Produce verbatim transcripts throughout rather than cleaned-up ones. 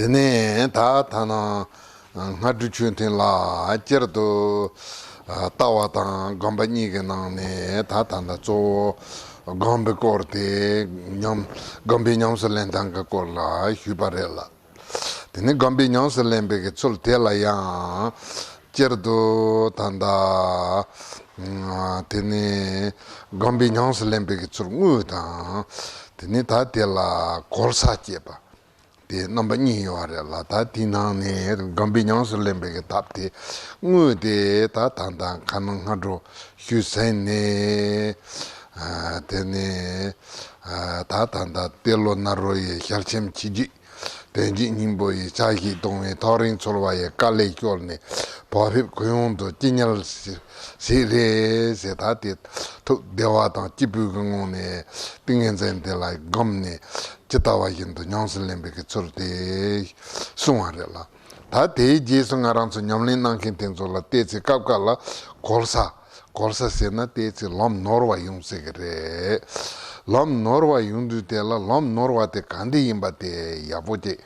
དེ་ནས་ད་ཐ་ན་སྔ་དྲོ་ཆོས་ཐུན་ལ་སྤྱིར་དུ་ལྟ་བ་དང་སྒོམ་པ་གཉིས་ཀྱི་ནང་ནས་ད་ད་ལྟ་གཙོ་བོ་སྒོམ་པའི་སྐོར་དེ་ཉམས་སྒོམ་པའི་ཉམས་སུ་ལེན་སྟངས་ཀྱི་སྐོར་ལ་ཞུས་པ་རེད་ལ། དེ་ནས་སྒོམ་པའི་ཉམས་སུ་ལེན་པའི་གི་ཚུལ་དེ་ལ་ཡང་སྤྱིར་དུ་ད་ལྟ་དེ་ནས་སྒོམ་པའི་ཉམས་སུ་ལེན་པའི་གི་ཚུལ་དངོས་དང་། དེ་ནས་ད་དེ་ལ་གོལ་ས་སྐྱེས་པ། དེ་རྣམ་པ་གཉིས་ཡོད་རེད་ལ། ད་དེའི་ནང་ནས་སྒོམ་པའི་ཉམས་སུ་ལེན་པའི་གི་ཐབས་དེ་དངོས་དེ་ད་ད་ལྟ་ཁ་ནང་སྔ་དྲོ་ཞུས་ཟིན་ནས། དེ་ནས་ད་ད་ལྟ་ཏེ་ལོ་ནཱ་རོ་ཡི་ཞལ་ཆེམས་ཕྱི་རྒྱུད། དོན་བརྒྱུད་སྙིང་པོ་ཡི་ཕྱག་བཞེས་གཏོང་བའི་ཐག་རིང་ཚོར་བ་ཡི་དཀའ་ལས་སྐྱོར་ནས་བག་ཕེབས་ཁོད་ཡོང་དུ་ཅི་ཉལ་ཞིག་རེད་ཟེར། ད་དེ་ཐུགས་བདེ་བ་དང་སྐྱིད་པོའི་གི་ངང་ནས་ཏིང་ངེ་འཛིན་དེ་ལ་བསྒོམས་ནས་ཇི་ལྟ་བ་བཞིན་དུ་ཉམས་སུ་ལེན་པའི་གི་ཚུལ་དེ་གསུངས་པ་རེད་ལ། ད་དེའི་རྗེས་སུ་ང་རང་ཚོ་ཉམས་ལེན་གནང་མཁན་དེ་ཚོ་ལ་ཏོག་ཙམ་སྐབས་འགའ་ལ་གོལ་ས། གོལ་ས་ཟེར་ན་ཏོག་ཙམ་ལམ་ནོར་བ་ཡོང་སྲིད་ཀྱི་རེད། ལམ་ནོར་བ་ཡོང་དུས་དེ་ལ་ལམ་ནོར་བ་དེ་ག་འདྲ་ཡིན་པ་དེ་ཡག་པོ་ཅིག་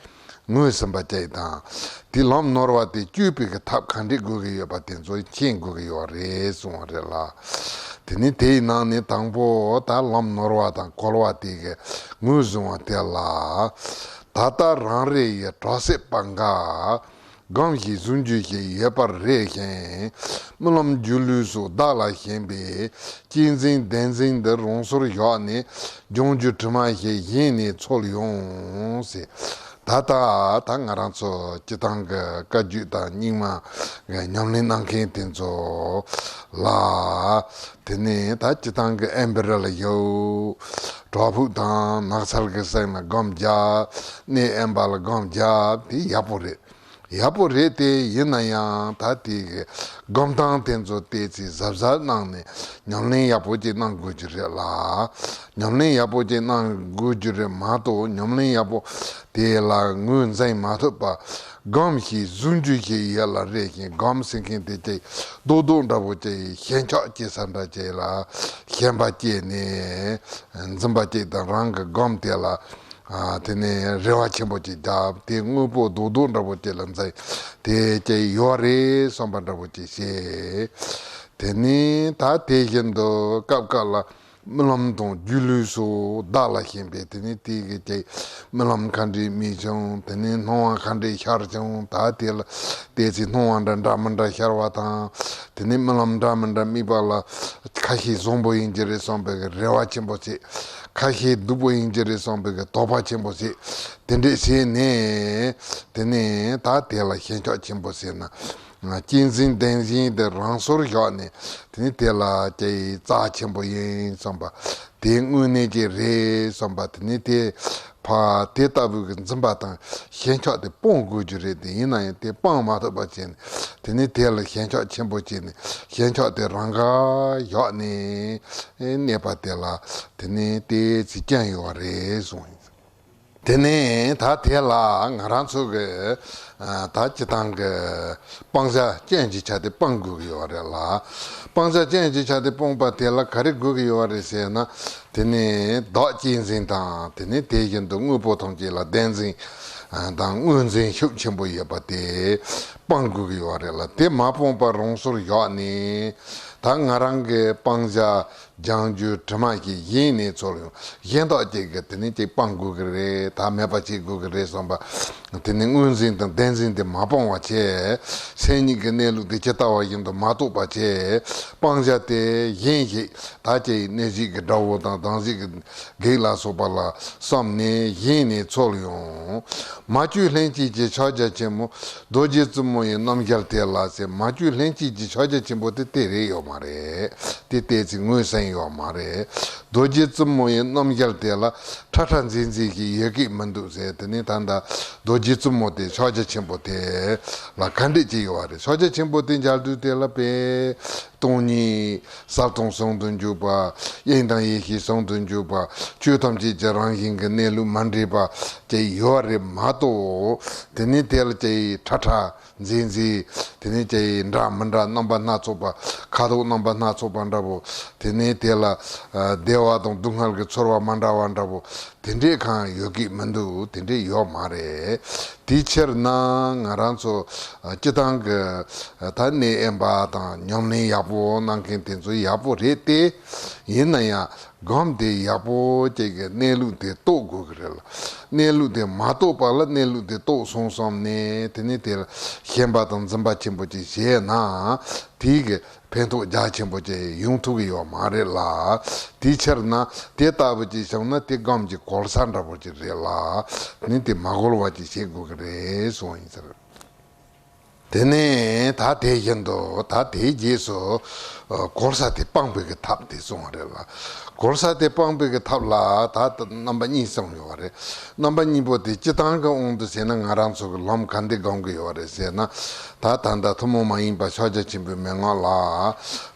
ངོས་ཟིན་པ་བཅས་དང་། དེ་ལམ་ནོར་བ་དེ་གཅོད་པའི་གི་ཐབས་ག་འདྲ་དགོས་ཀྱི་ཡོད་པ་དེ་ཚོ་མཁྱེན་དགོས་ཀྱི་ཡོད་རེད་གསུངས་པ་རེད་ལ། དེ་ནི་དེའི་ནང་ནས་དང་པོ་ད་ལམ་ནོར་བ་དང་གོལ་བ་དེ་གི་ངོས་བཟུང་བ་དེ་ལ། ད་ལྟ་རང་རེ་ཡི་གྲོགས་སྲེད་པ་འགའ། སྒོམ་ཞིག་གཟུང་རྒྱུ་ཞིག་ཡོད་པར་རེ་ཞིང་། རྨི་ལམ་སྒྱུ་ལུས་སུ་བདག་ལ་ཞེན་པའི་གཅེས་འཛིན་བདེན་འཛིན་འདི་རང་སོར་བཞག་ནས་ལྗོངས་རྒྱུ་དྲི་མ་ཞིག་གཞན་ནས་འཚོལ་ཡོང་ཟེར། ད་ལྟ་ད་ང་རང་ཚོ་སྤྱི་བཏང་གི་བཀའ་བརྒྱུད་དང་རྙིང་མ་གི་ཉམས་ལེན་གནང་མཁན་དེ་ཚོ་ལ། དེ་ནས་ད་སྤྱི་བཏང་གི་ཨེམ་བི་རི་ལ་ཡོད། བྲག་ཕུག་དང་ནགས་ཚལ་གྱི་སེང་ལ་སྒོམ་རྒྱག་གནས་དབེན་པ་ལ་སྒོམ་རྒྱག་དེ་ཡག་པོ་རེད། ཡག་པོ་རེད་དེ། ཡིན་ན་ཡང་ད་དེ་གི་སྒོམ་སྟངས་དེ་ཚོ་ཏོག་ཙམ་གཟབ་གཟབ་གནང་ནས་ཉམས་ལེན་ཡག་པོ་ཅིག་གནང་དགོས་ཀྱི་རེད་ལ། ཉམས་ལེན་ཡག་པོ་ཅིག་གནང་དགོས་ཀྱི་རེད་མ་གཏོགས། ཉམས་ལེན་ཡག་པོ་དེ་ལ་ངོས་འཛིན་མ་ཐུབ་པ། སྒོམ་ཞིག་གཟུང་རྒྱུ་ཞིག་ཡོད་ལ་རེ་ཞིང་། སྒོམ་ཟེར་མཁན་དེ་ཅིག་རྡོག་རྡོག་འདྲ་པོ་ཅིག་ཞེན་ཆགས་སྐྱེ་ས་འདྲ་ཅིག་ལ་ཞེན་པ་སྐྱེས་ནས་འཛིན་པ་ཅིག་དང་། རང་གི་སྒོམ་དེ་ལ་ཨ་དེ་ནས་རེ་བ་ཆེན་པོ་ཅིག་བརྒྱབ། དེ་དངོས་པོ་རྡོག་རྡོག་འདྲ་པོ་ཅིག་ལ་འཛིན་དེ་ཅིག་ཡོད་རེད་བསམ་པ་འདྲ་པོ་ཅིག་བྱས། དེ་ནས་ད་དེ་བཞིན་དུ་སྐབས་འགའ་ལ་རྨི་ལམ་དང་སྒྱུ་ལུས་སུ་བདག་ལ་ཞེན་པའི། དེ་ནས་དེ་གི་ཅིག་རྨི་ལམ་ག་འདྲས་རྨིས་བྱུང་། དེ་ནས་སྣང་བ་ག་འདྲས་ཤར་བྱུང་། ད་དེ་ལ་དེ་ཚེ་སྣང་བ་འདྲ་འདྲ་མི་འདྲ་ཤར་བ་དང་། དེ་ནས་རྨི་ལམ་འདྲ་མི་འདྲ་རྨིས་པ་ལ་ཁ་ཤས་བཟང་པོ་ཡིན་གྱི་རེད་བསམ་པའི་གི་རེ་བ་ཆེན་པོ་བྱས། ཁ་ཤས་སྡུག་པོ་ཡིན་གྱི་རེད་བསམ་པའི་གི་དོགས་པ་ཆེན་པོ་བྱས། དེ་འདྲས་བྱས་ནས་དེ་ནས་ད་དེ་ལ་ཞེན་ཆགས་ཆེན་པོ་བྱས་ན། གཅེས་འཛིན་བདེན་འཛིན་དེ་རང་སོར་བཞག་ནས། དེ་ནི་དེ་ལ་ཅིག་རྩ་ཆེན་པོ་ཡིན་བསམ་པ། དེ་དངོས་གནས་ཅིག་རེད་བསམ་པ། དེ་ནི་དེ་ཕ་དེ་ལྟ་བུའི་གི་འཛིན་པ་དང་ཞེན་ཆགས་དེ་སྤང་དགོས་རྒྱུ་རེད། དེ་ཡིན་ན་ཡང་དེ་སྤང་མ་ཐུབ་པ་བྱས་ནས། དེ་ནི་དེ་ལ་ཞེན་ཆགས་ཆེན་པོ་བྱས་ནས། ཞེན་ཆགས་དེ་རང་ག་བཞག་ནས་གནས་པ་དེ་ལ། དེ་ནི་དེ་ཚེ་རྐྱེན་ཡོད་རེད་གསུངས་ཡིན། དེ་ནས་ད་དེ་ལ་ང་རང་ཚོ་གི་ཨ་ད་སྤྱི་བཏང་གི་སྤང་བྱ་རྐྱེན་གྱི་ཆ་དེ་སྤང་དགོས་ཀྱི་ཡོད་རེད་ལ། སྤང་བྱ་རྐྱེན་གྱི་ཆ་དེ་སྤོང་པ་དེ་ལ་ག་རེ་དགོས་ཀྱི་ཡོད་རེད་ཟེར་ན། དེ་ནས་བདག་གཅེས་འཛིན་དང་། དེ་ནས་དེ་བཞིན་དུ་དངོས་པོ་ཐམས་ཅད་ལ་བདེན་འཛིན་དང་དངོས་འཛིན་ཤུགས་ཆེན་པོ་ཡོད་པ་དེ་སྤང་དགོས་ཀྱི་ཡོད་རེད་ལ། དེ་མ་སྤངས་པར་རང་སོར་བཞག་ནས། ད་ང་རང་གི་སྤང་བྱ་ལྗང་རྒྱུ་དྲི་མ་ཞིག་གཞན་ནས་འཚོལ་ཡོང་། གཞན་དག་ཅིག་གིས་དེ་ནི་ཅིག་སྤང་དགོས་ཀྱི་རེད། ད་མེད་པ་བྱེད་དགོས་ཀྱི་རེད་བསམ་པ། དེ་ནི་དངོས་འཛིན་དང་བདེན་འཛིན་དེ་མ་སྤངས་པ་བྱས། སེམས་ཉིད་ཀྱི་གནས་ལུགས་དེ་ཇི་ལྟ་བ་བཞིན་དུ་མ་རྟོགས་པ་བྱས། སྤང་བྱ་དེ་གཞན་ཞིག་ད་ཅིག་གནས་བྱེད་ཀྱི་དགྲ་བོ་དང་སྡང་བྱེད་ཀྱི་བགེགས་ལ་སོགས་པ་ལ་བསམ་ནས་གཞན་ནས་འཚོལ་ཡོང་། མ་བཅོས་ལྷན་སྐྱེས་ཀྱི་ཕྱག་རྒྱ་ཆེན་མོ། རྡོ་རྗེ་བཙུན་མོ་ཡི་རྣམ་རྒྱལ་དེ་ལ་ཟེར། མ་བཅོས་ལྷན་སྐྱེས་ཀྱི་ཕྱག་རྒྱ་ཆེན་པོ་དེ་དེ་རེད་ཡོད་མ་རེད། དེ་ཏོག་ཙམ་ངོས་ཟིན་ཡོད་མ་རེད། རྡོ་རྗེ་བཙུན་མོ་ཡི་རྣམ་རྒྱལ་དེ་ལ་ཁྲ་ཁྲ་མཛེས་མཛེས་ཤིག་ཡོད་ཀྱི་མི་འདུག་ཟེར། དེ་ནས་ད་ལྟ་རྡོ་རྗེ་བཙུན་མོ་དེ་ཕྱག་རྒྱ་ཆེན་པོ་དེ་ལ་ག་འདྲས་ཅིག་ཡོད་རེད། ཕྱག་རྒྱ་ཆེན་པོ་དེ་མཇལ་དུས་དེ་ལ་དཔེ་སྟོང་ཉིད་ཟབ་དོན་ཟུང་དུ་འཇུག་པ། དབྱིངས་དང་ཡེ་ཤེས་ཟུང་དུ་འཇུག་པ། ཆོས་ཐམས་ཅད་ཀྱི་རང་བཞིན་གྱི་གནས་ལུགས་མ་འདྲེས་པ་ཅིག་ཡོད་རེད་མ་གཏོགས། དེ་ནས་དེ་ལ་ཅིག་ཁྲ་ཁྲ་མཛེས་མཛེས། དེ་ནས་ཅིག་འདྲ་མི་འདྲ་རྣམ་པ་སྣ་ཚོགས་པ་ ཁ་དོག་རྣམ་པ་སྣ་ཚོགས་པ་འདྲ་པོ། དེ་ནས་དེ་ལ་ཨ་བདེ་བ་དང་སྡུག་བསྔལ་གྱི་ཚོར་བ་མ་འདྲ་བ་འདྲ་པོ་དེ་འདྲས་གང་ཡོད་ཀྱི་མི་འདུག་དེ་འདྲས་ཡོད་མ་རེད། དེའི་ཕྱིར་ན་ང་རང་ཚོ་ཨ་སྤྱི་བཏང་གི་ཨ་ད་གནས་དབེན་པ་དང་ཉམས་ལེན་ཡག་པོ་གནང་མཁན་དེ་ཚོ་ཡག་པོ་རེད་དེ། ཡིན་ན་ཡང་སྒོམ་དེ་ཡག་པོ་ཅིག་གི་གནས་ལུགས་དེ་རྟོགས་དགོས་ཀྱི་རེད་ལ། གནས་ལུགས་དེ་མ་རྟོགས་པ་ལ་གནས་ལུགས་དེ་རྟོགས་སོང་བསམ་ནས་དེ་ནས་དེ་ལ་ཞེན་པ་དང་འཛིན་པ་ཆེན་པོ་ཅིག་བྱས་ན་དེའི་གི་ཕན་ཐོགས་རྒྱ་ཆེན་པོ་ཅིག་ཡོང་ཐུབ་ཀྱི་ཡོད་མ་རེད་ལ། དེའི་ཕྱིར་ན་དེ་ལྟ་བུ་ཅིག་བྱུང་ན་དེ་སྒོམ་གྱི་གོལ་ས་འདྲ་པོ་ཅིག་རེད་ལ། ནི་དེ་མ་གོལ་བ་ཅིག་བྱེད་དགོས་ཀྱི་རེད་གསུངས་ཡིན་ཟེར། དེ་ནས་ད་དེ་བཞིན་དུ་ད་དེའི་རྗེས་སུ་ཨ་གོལ་ས་དེ་སྤང་བའི་གི་ཐབས་དེ་གསུངས་པ་རེད་ལ། གོལ་ས་དེ་སྤང་བའི་གི་ཐབས་ལ་ད་རྣམ་པ་གཉིས་གསུངས་ཡོད་པ་རེད། རྣམ་པ་གཉིས་པོ་དེ་སྤྱི་བཏང་གི་དབང་དུ་བྱས་ན་ང་རང་ཚོ་གི་ལམ་ག་འདི་སྒོམ་གི་ཡོད་པ་རེད་ཟེར་ན། ད་ད་ལྟ་ཐུན་མོང་མ་ཡིན་པ་ཕྱག་རྒྱ་ཆེན་པོའི་མན་ངག་ལ་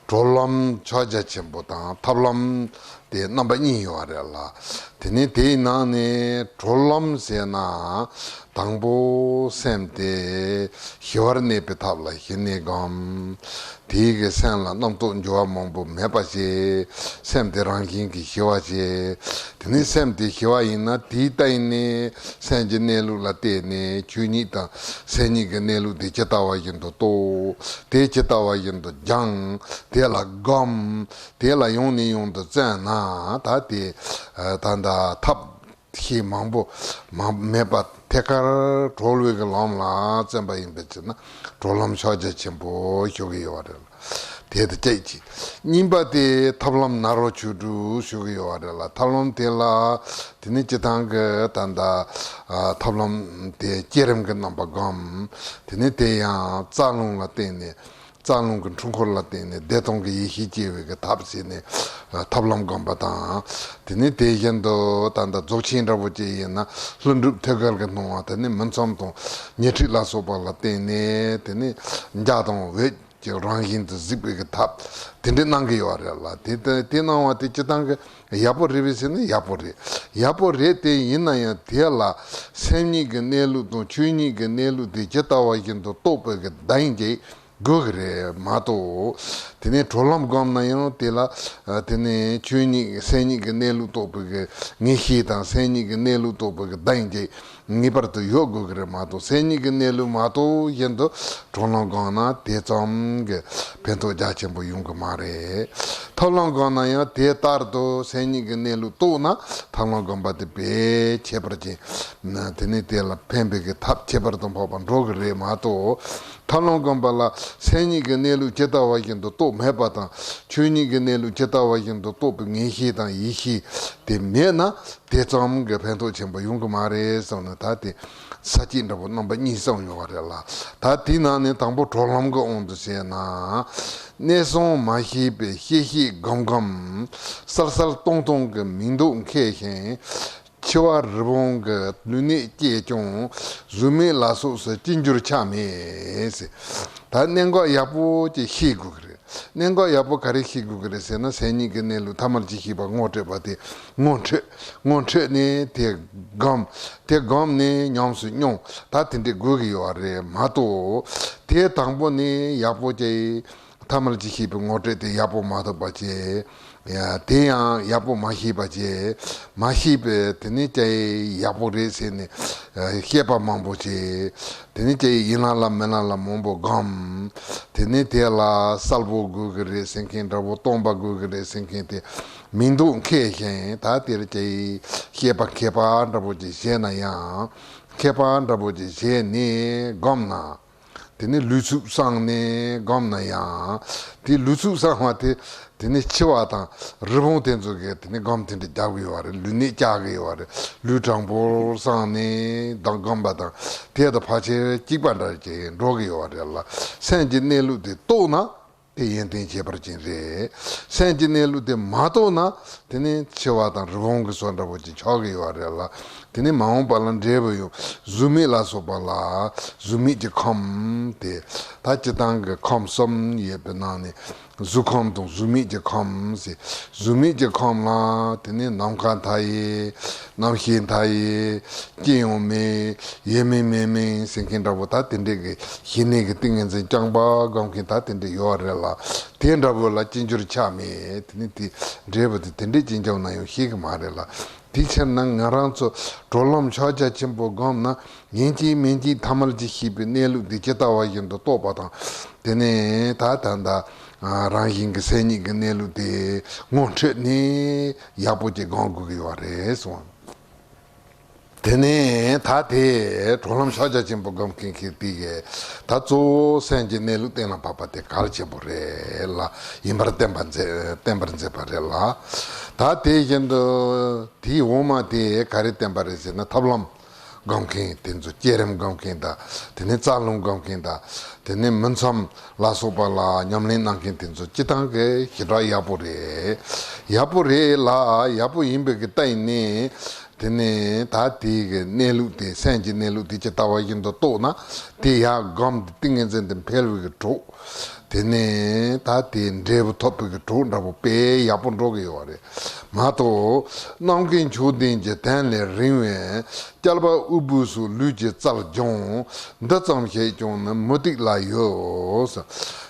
གྲོལ་ལམ་ཕྱག་རྒྱ་ཆེན་པོ་དང་ཐབས་ལམ་དེ་རྣམ་པ་གཉིས་ཡོད་པ་རེད་ལ། དེ་ནས་དེའི་ནང་ནས་གྲོལ་ལམ་ཟེར་ན། དང་པོ་སེམས་དེ་ཞི་བར་གནས་པའི་ཐབས་ལ་ཞི་གནས་སྒོམ། དེའི་གི་སེམས་ལ་རྣམ་རྟོག་འགྱུ་བ་མང་པོ་མེད་པ་བྱེད། སེམས་དེ་རང་བཞིན་གྱིས་ཞི་བ་བྱེད། དེ་ནས་སེམས་དེ་ཞི་བ་ཡིན་ན་དེའི་སྟེང་ནས་སེམས་ཀྱི་གནས་ལུགས་ལ་བལྟས་ནས་ཆོས་ཉིད་དང་སེམས་ཉིད་ཀྱི་གནས་ལུགས་དེ་ཇི་ལྟ་བ་བཞིན་དུ་རྟོགས། དེ་ཇི་ལྟ་བ་བཞིན་དུ་སྦྱང་། དེ་ལ་སྒོམ། དེ་ལ་ཡང་ནས་ཡང་དུ་བརྩོན་ན་ད་དེ་ད་ལྟ་ཐབས་ཤེས་མང་པོ་མ་མེད་པ་ཐད་ཀར་གྲོལ་བའི་གི་ལམ་ལ་བརྩོན་པ་ཡིན་པའི་ཕྱིར་ན་གྲོལ་ལམ་ཕྱག་རྒྱ་ཆེན་པོ་ཞུ་གི་ཡོད་པ་རེད་ལ། དེ་དང་སྐད་ཅིག་གཉིས་པ་དེ་ཐབས་ལམ་ནཱ་རོ་ཆོས་དྲུག་ཞུ་གི་ཡོད་པ་རེད་ལ། ཐབས་ལམ་དེ་ལ་དེ་ནི་སྤྱི་བཏང་གི་ད་ལྟ་ཐབས་ལམ་དེ་བསྐྱེད་རིམ་གྱི་རྣམ་པ་སྒོམ། དེ་ནི་དེ་ཡང་རྩ་རླུང་ལ་བརྟེན་ནས། རྩ་རླུང་གི་འཁྲུལ་འཁོར་ལ་བརྟེན་ནས་བདེ་སྟོང་གི་ཡེ་ཤེས་སྐྱེ་བའི་གི་ཐབས་ཟེར་ནས་ཐབས་ལམ་སྒོམ་པ་དང་། དེ་ནས་དེ་བཞིན་དུ་ད་ལྟ་རྫོགས་ཆེན་འདྲ་པོ་ཅིག་ཡིན་ན་ལྷུན་གྲུབ་ཐོད་རྒལ་གྱི་སྣང་བ་དེ་ནི་མུན་མཚམས་དང་ཉི་ཁྲི་ལ་སོགས་པ་ལ་བརྟེན་ནས་དེ་ནི་འཇའ་དང་འོད་ཀྱི་རང་བཞིན་དུ་གཟིགས་པའི་གི་ཐབས་དེ་འདྲ་གནང་གི་ཡོད་རེད་ལ། དེ་དེ་གནང་བ་དེ་སྤྱི་བཏང་གི་ཡག་པོ་རེད་པས་ཟེར་ན་ཡག་པོ་རེད། ཡག་པོ་རེད་དེ་ཡིན་ན་ཡང་དེ་ལ་སེམས་ཉིད་ཀྱི་གནས་ལུགས་དང་ཆོས་ཉིད་ཀྱི་གནས་ལུགས་དེ་ཇི་ལྟ་བ་བཞིན་དུ་རྟོགས་པའི་གི་གདེང་ཅིག་དགོས་ཀྱི་རེད་མ་གཏོགས། དེ་ནས་གྲོལ་ལམ་སྒོམ་ན་ཡང་དེ་ལ་དེ་ནས་ཆོས་ཉིད་སེམས་ཉིད་ཀྱི་གནས་ལུགས་རྟོགས་པའི་གི་ངེས་ཤེས་དང་སེམས་ཉིད་ཀྱི་གནས་ལུགས་རྟོགས་པའི་གི་གདེང་ཅིག་ངེས་པར་དུ་ཡོད་དགོས་ཀྱི་རེད་མ་གཏོགས། སེམས་ཉིད་ཀྱི་གནས་ལུགས་མ་རྟོགས་བཞིན་དུ་གྲོལ་ལམ་སྒོམ་ན་དེ་ཙམ་གྱི་ཕན་ཐོགས་རྒྱ་ཆེན་པོ་ཡོང་གི་མ་རེད། ཐབས་ལམ་སྒོམ་ན་ཡང་དེ་ལྟར་དུ་སེམས་ཉིད་ཀྱི་གནས་ལུགས་རྟོགས་ན་ཐབས་ལམ་སྒོམ་པ་དེ་དཔེ་ཁྱད་པར་ཅན། དེ་ནས་དེ་ལ་ཕན་པའི་གི་ཐབས་ཁྱད་པར་དུ་འཕགས་པ་འགྲོ་གི་རེད་མ་གཏོགས། ཐབས་ལམ་སྒོམ་པ་ལ་སེམས་ཉིད་ཀྱི་གནས་ལུགས་ཇི་ལྟ་བ་བཞིན་དུ་རྟོགས་མེད་པ་དང་ཆོས་ཉིད་ཀྱི་གནས་ལུགས་ཇི་ལྟ་བ་བཞིན་དུ་རྟོགས་པའི་ངེས་ཤེས་དང་ཡིད་ཤེས་དེ་མེད་ན་དེ་ཙམ་གྱི་ཕན་ཐོགས་ཆེན་པོ་ཡོང་གི་མ་རེད་གསུངས་ནས། ད་དེ་ས་བཅད་འདྲ་པོ་རྣམ་པ་གཉིས་གསུངས་ཡོད་པ་རེད་ལ། ད་དེའི་ནང་ནས་དང་པོ་གྲོལ་ལམ་གྱི་དབང་དུ་བྱས་ན། གནས་གསུམ་མ་ཤེས་པས་ཤེས་ཤེས་སྒོམ་སྒོམ། གསལ་གསལ་སྟོང་སྟོང་གི་མིང་འདོགས་མཁས་ཤིང་། འཆི་བ་རི་བོང་གི་ལུས་ནད་སྐྱེས་ཀྱང་། གཟུགས་མེད་ལ་སོགས་སུ་ཅི་འགྱུར་ཆ་མེད་ཟེར། ད་གནད་འགག་ཡག་པོ་ཅིག་ཤེས་དགོས་ཀྱི་རེད། གནད་འགག་ཡག་པོ་ག་རེ་ཤེས་དགོས་ཀྱི་རེད་ཟེར་ན། སེམས་ཉིད་ཀྱི་གནས་ལུགས་ཐ་མལ་གྱིས་ཤེས་པ་ངོ་སྤྲད་པ་དེ་ངོ་འཕྲོད། ངོ་འཕྲོད་ནས་དེ་སྒོམ། དེ་སྒོམ་ནས་ཉམས་སུ་མྱོང་། ད་དེ་འདྲས་དགོས་ཀྱི་ཡོད་རེད་མ་གཏོགས། དེ་དང་པོ་ནས་ཡག་པོ་ཅིག་ཐ་མལ་གྱིས་ཤེས་པའི་ངོ་སྤྲོད་དེ་ཡག་པོ་མ་ཐོབ་པ་བྱས། ཡ། དེ་ཡང་ཡག་པོ་མ་ཤེས་པ་བྱས། མ་ཤེས་པས་དེ་ནི་ཅི་ཡག་པོ་རེད་ཟེར་ནས་བཤད་པ་མང་པོ་བྱས། དེ་ནི་ཅི་ཡིན་ལ་ལ་མིན་ལ་ལ་མང་པོ་སྒོམ། དེ་ནི་དེ་ལ་གསལ་པོ་དགོས་ཀྱི་རེད་ཟེར་མཁན་འདྲ་པོ། སྟོང་པ་དགོས་ཀྱི་རེད་ཟེར་མཁན་དེ་མིང་འདོགས་མཁས་ཤིང་། ད་དེར་ཅི་བཤད་པ་མཁས་པ་འདྲ་པོ་ཅིག་བྱས་ན་ཡང་། མཁས་པ་འདྲ་པོ་ཅིག་བྱས་ནས་སྒོམ་ན། དེ་ནི་ལུས་ཚུགས་སངས་ནས་སྒོམ་ན་ཡང་། དེ་ལུས་ཚུགས་སངས་པ་དེ། དེ་ནི་འཆི་བ་དང་རི་བོང་དེ་ཚོ་གིས་དེ་ནི་སྒོམ་དེ་འདྲ་རྒྱག་གི་ཡོད་རེད། ལུས་ནད་བཅག་གི་ཡོད་རེད། ལུས་དྲང་པོར་སངས་ནས་དང་སྒོམ་པ་དང་དེ་དང་ཕལ་ཆེར་གཅིག་པ་འདྲ་ཅིག་འགྲོ་གི་ཡོད་རེད་ལ། སེམས་ཀྱི་གནས་ལུགས་དེ་རྟོགས་ན་དེ་ཡོན་ཏན་ཁྱད་པར་ཅན་རེད། སེམས་ཀྱི་གནས་ལུགས་དེ་མ་རྟོགས་ན་དེ་ནི་འཆི་བ་དང་རི་བོང་གི་བཟོ་འདྲ་པོ་ཅིག་ཆགས་ཀྱི་ཡོད་རེད་ལ། དེ་ནས་མ་འོངས་པ་ལ་འབྲས་བུ་ཡོང་། གཟུགས་མེད་ལ་སོགས་པ་ལ། གཟུགས་མེད་ཀྱི་ཁམས་དེ། ད་སྤྱིར་བཏང་གི་ཁམས་གསུམ་ཡོད་པའི་ནང་ནས། གཟུགས་ཁམས་དང་གཟུགས་མེད་ཀྱི་ཁམས་ཟེར། གཟུགས་མེད་ཀྱི་ཁམས་ལ་དེ་ནས་ནམ་མཁའ་མཐའ་ཡས། རྣམ་ཤེས་མཐའ་ཡས། སྐྱེ་ཡང་མེད། ཡོད་མིན་མེད་མིན་ཟེར་མཁན་འདྲ་པོ། ད་དེ་འདྲའི་གི་ཞི་གནས་ཀྱི་ཏིང་ངེ་འཛིན་རྐྱང་པ་སྒོམ་མཁན་ད་དེ་འདྲ་ཡོད་རེད་ལ། དེ་འདྲ་པོ་ལ་སྐྱེ་འགྱུར་ཆགས་མེད། དེ་ནི་དེ་འབྲས་བུ་དེ་དེ་འདྲའི་སྐྱེ་འགྱུར་ན་ཡང་ཤེས་གི་མ་རེད་ལ། དེའི་ཕྱིར་ན་ང་རང་ཚོ་གྲོལ་ལམ་ཕྱག་རྒྱ་ཆེན་པོ་སྒོམ་ན། ཡིན་གཅིག་མིན་གཅིག་ཐ་མལ་གྱིས་ཤེས་པའི་གནས་ལུགས་དེ་ཇི་ལྟ་བ་བཞིན་དུ་རྟོགས་པ་དང་། དེ་ནས་ད་ད་ལྟ་རང་བཞིན་གྱི་སེམས་ཉིད་ཀྱི་གནས་ལུགས་དེ་ངོ་འཕྲོད་ནས་ཡག་པོ་ཅིག་སྒོམ་དགོས་ཀྱི་ཡོད་རེད་གསུངས། དེ་ནས་ད་དེ་གྲོལ་ལམ་ཕྱག་རྒྱ་ཆེན་པོ་སྒོམ་མཁན་གྱི་དེ་གའི་ད་གཙོ་བོ་སེམས་ཀྱི་གནས་ལུགས་གཏན་ལ་ཕབ་པ་དེ་གལ་ཆེན་པོ་རེད་ལ། ཡིན་པར་བསྟན་པ་མཛད་བསྟན་པར་མཛད་པ་རེད་ལ། ད་དེ་བཞིན་དུ་དེའི་འོག་མ་དེ་ག་རེ་བསྟན་པ་རེད་ཟེར་ན། ཐབས་ལམ་སྒོམ་མཁན་དེ་ཚོ། བསྐྱེད་རིམ་སྒོམ་མཁན་དང་། དེ་ནས་རྩ་རླུང་སྒོམ་མཁན་དང་། དེ་ནས་མུན་མཚམས་ལ་སོགས་པ་ལ་ཉམས་ལེན་གནང་མཁན་དེ་ཚོ་སྤྱིར་བཏང་གི་ཞེ་དྲག་ཡག་པོ་རེད། ཡག་པོ་རེད་ལ། ཡག་པོ་ཡིན་པའི་གི་སྟེང་ནས། དེ་ནས་ད་དེའི་གི་གནས་ལུགས་དེ། སེམས་ཀྱི་གནས་ལུགས་དེ་ཇི་ལྟ་བ་བཞིན་དུ་རྟོགས་ན། དེ་ཡར་སྒོམ་དེ་ཏིང་ངེ་འཛིན་དེ་འཕེལ་བའི་གི་གྲོགས། དེ་ནས་ད་དེ་འབྲས་བུ་ཐོབ་པའི་གི་གྲོགས་འདྲ་པོ་དཔེ་ཡག་པོ་འགྲོ་གི་ཡོད་རེད་མ་གཏོགས། རྣམ་མཁྱེན་མཆོག་ལྡན་གྱི་དོན་ལས་རིང་བའི། བསྐལ་པ་དབུལ་པོའི་སོགས་ལུས་ཀྱི་རྩལ་སྦྱོང་། འདི་ཙམ་ཞིག་ཀྱང་ནི་མུ་སྟེགས་ལ་ཡོད།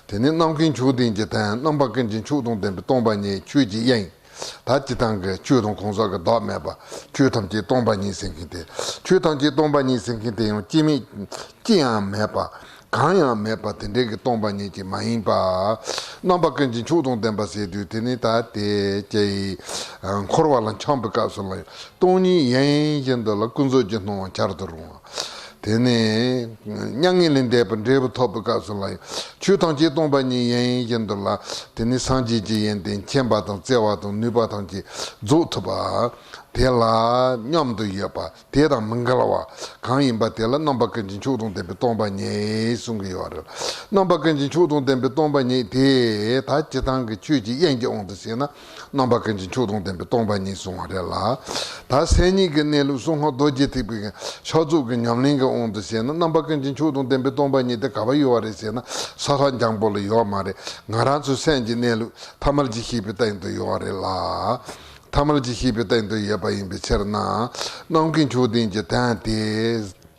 དེ་ནས་རྣམ་མཁྱེན་མཆོག་ལྡན་གྱི་དོན། རྣམ་པ་ཀུན་གྱི་མཆོག་དང་ལྡན་པའི་སྟོང་པ་ཉིད་ཆོས་ཀྱི་དབྱིངས། ད་སྤྱིར་བཏང་གི་ཆོས་དང་གང་ཟག་གི་བདག་མེད་པ། ཆོས་ཐམས་ཅད་སྟོང་པ་ཉིད་ཟེར་མཁན་དེ། ཆོས་ཐམས་ཅད་སྟོང་པ་ཉིད་ཟེར་མཁན་དེ་ཡང་སྐྱེ་མེད། སྐྱེ་ཡང་མེད་པ། གང་ཡང་མེད་པ་དེ་འདྲའི་གི་སྟོང་པ་ཉིད་ཅིག་མ་ཡིན་པ། རྣམ་པ་ཀུན་གྱི་མཆོག་དང་ལྡན་པ་ཟེར་དུས་དེ་ནི་ད་དེ་སྐྱེ་ཡི་འཁོར་བ་ལ་འཁྱམས་པའི་སྐབས་སུ་ལ་ཡང་སྟོང་ཉིད་ཡིན་བཞིན་དུ་ལ་ཀུན་རྫོབ་ཀྱི་སྣང་བ་འཆར་དུ་རུང་བ། དེ་ནས་མྱ་ངན་ལས་འདས་པའི་འབྲས་བུ་ཐོབ་པའི་སྐབས་སུ་ལ་ཡང་ཆོས་ཐམས་ཅད་སྟོང་པ་ཉིད་ཡིན་བཞིན་དུ་ལ། དེ་ནི་སངས་རྒྱས་ཀྱི་ཡོན་ཏན་མཁྱེན་པ་དང་བརྩེ་བ་དང་ནུས་པ་ཐམས་ཅད་རྫོགས་ཐུབ་པ། དེ་ལ་མཉམ་དུ་ཡོད་པ། དེ་དང་མི་འགལ་བ་གང་ཡིན་པ་དེ་ལ་རྣམ་པ་ཀུན་གྱི་མཆོག་དང་ལྡན་པའི་སྟོང་པ་ཉིད་གསུང་གི་ཡོད་རེད། རྣམ་པ་ཀུན་གྱི་མཆོག་དང་ལྡན་པའི་སྟོང་པ་ཉིད་དེ་ད་སྤྱིར་བཏང་གི་ཆོས་ཀྱི་དབྱིངས་ཀྱི་དབང་དུ་བྱས་ན། རྣམ་པ་ཀུན་གྱི་མཆོག་དང་ལྡན་པའི་སྟོང་པ་ཉིད་གསུང་བ་རེད་ལ། ད་སེམས་ཉིད་ཀྱི་གནས་ལུགས་གསང་སྔགས་རྡོ་རྗེ་ཐེག་པའི་ཕྱག་རྫོགས་ཀྱི་ཉམས་ལེན་གྱི་དབང་དུ་བྱས་ན། རྣམ་པ་ཀུན་གྱི་མཆོག་དང་ལྡན་པའི་སྟོང་པ་ཉིད་དེ་ག་པར་ཡོད་པ་རེད་ཟེར་ན། ས་ལྷག་འཇམ་པོ་ལ་ཡོད་མ་རེད། ང་རང་ཚོའི་སེམས་ཀྱི་གནས་ལུགས་ཐ་མལ་གྱིས་ཤེས་པའི་སྟེང་དུ་ཡོད་པ་རེད་ལ། ཐ་མལ་གྱིས་ཤེས་པའི་སྟེང་དུ་ཡོད་པ་ཡིན་པའི་ཕྱིར་ན། རྣམ་མཁྱེན་མཆོག་ལྡན་གྱི་དོན་དེ་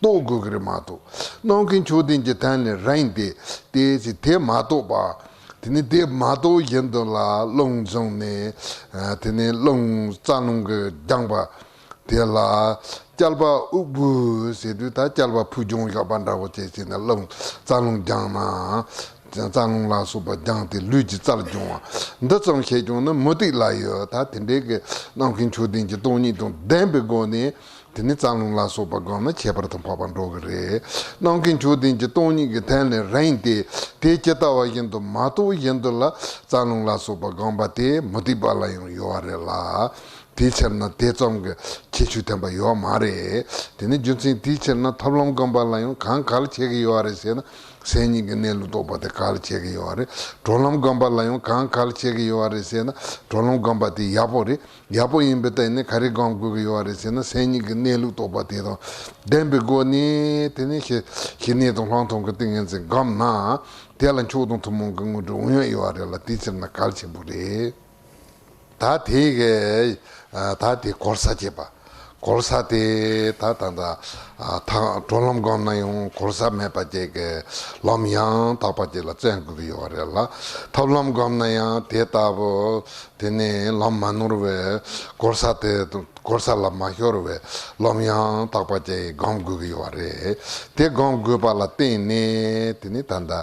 རྟོགས་དགོས་ཀྱི་རེད་མ་གཏོགས། རྣམ་མཁྱེན་མཆོག་ལྡན་གྱི་དོན་ལས་རིང་སྟེ། དེ་ཅི་དེ་མ་རྟོགས་པ། དེ་ནི་དེ་མ་རྟོགས་བཞིན་དུ་ལ་རླུང་བཟུང་ནས། དེ་ནི་རླུང་རྩ་རླུང་གིས་སྦྱངས་པ། དེ་ལ་བསྐལ་པ་དབུལ་པོའི་ཟེར་དུས། ད་བསྐལ་པ་ཕུགས་རྒྱང་བཞག་པ་འདྲ་བོ་བྱས་བྱས་ནས་རླུང་རྩ་རླུང་སྦྱངས་ན། རྩ་རླུང་ལ་སོགས་པ་སྦྱངས་ཏེ་ལུས་ཀྱི་རྩལ་སྦྱོང་བ། འདི་ཙམ་ཞིག་ཀྱང་ནི་མུ་སྟེགས་ལ་ཡོད། ད་དེ་འདྲའི་གི་རྣམ་མཁྱེན་མཆོག་ལྡན་གྱི་སྟོང་ཉིད་དང་ལྡན་པའི་སྒོ་ནས། དེ་ནི་རྩ་རླུང་ལ་སོགས་པ་བསྒོམས་ན་ཁྱད་པར་དུ་འཕགས་པ་འགྲོ་གི་རེད། རྣམ་མཁྱེན་མཆོག་ལྡན་གྱི་སྟོང་ཉིད་ཀྱི་དོན་ལས་རིང་སྟེ། དེ་ཇི་ལྟ་བ་བཞིན་དུ་མ་རྟོགས་བཞིན་དུ་ལ་རྩ་རླུང་ལ་སོགས་པ་བསྒོམས་པ་དེ་མུ་སྟེགས་པ་ལ་ཡང་ཡོད་པ་རེད་ལ། དེའི་ཕྱིར་ན་དེ་ཙམ་གྱི་ཁྱད་ཆོས་ལྡན་པ་ཡོད་མ་རེད། དེ་ནི་རྒྱུ་མཚན་དེའི་ཕྱིར་ན་ཐབས་ལམ་སྒོམ་པ་ལ་ཡང་གང་གལ་ཆེ་གི་ཡོད་པ་རེད་ཟེར་ན། སེམས་ཉིད་ཀྱི་གནས་ལུགས་རྟོགས་པ་དེ་གལ་ཆེ་གི་ཡོད་པ་རེད། གྲོལ་ལམ་སྒོམ་པ་ལ་ཡང་གང་གལ་ཆེ་གི་ཡོད་པ་རེད་ཟེར་ན། གྲོལ་ལམ་སྒོམ་པ་དེ་ཡག་པོ་རེད། ཡག་པོ་ཡིན་པའི་སྟེང་ནས་ག་རེ་སྒོམ་དགོས་ཀྱི་ཡོད་པ་རེད་ཟེར་ན། སེམས་ཉིད་ཀྱི་གནས་ལུགས་རྟོགས་པ་དེ་དང་ལྡན་པའི་སྒོ་ནས། དེ་ནས་ཞི་ཞི་གནས་དང་ལྷག་མཐོང་གི་ཏིང་ངེ་འཛིན་སྒོམ་ན། དེ་ལ་མཆོག་དང་ཐུན་མོང་གི་དངོས་གྲུབ་དབང་ཡོད་ཡོད་པ་རེད་ལ། དེའི་ཕྱིར་ན་གལ་ཆེན་པོ་རེད། ད་དེ་གི་ད་དེ་གོལ་ས་བྱེད་པ། གོལ་ས་དེ་ད་ད་ད་ཐ་གྲོལ་ལམ་སྒོམ་ན་ཡང་གོལ་ས་མེད་པ་ཅིག་གི་ལམ་ཡང་དག་པ་ཅིག་ལ་བརྩོན་དགོས་ཀྱི་ཡོད་པ་རེད་ལ། ཐབས་ལམ་སྒོམ་ན་ཡང་དེ་ལྟ་བུ། དེ་ནས་ལམ་མ་ནོར་བའི་གོལ་ས་དེ། གོལ་ས་ལ་མ་ཤོར་བའི་ལམ་ཡང་དག་པ་ཅིག་སྒོམ་དགོས་ཀྱི་ཡོད་པ་རེད། དེ་སྒོམ་དགོས་པ་ལ་བརྟེན་ནས། དེ་ནི་ད་ལྟ་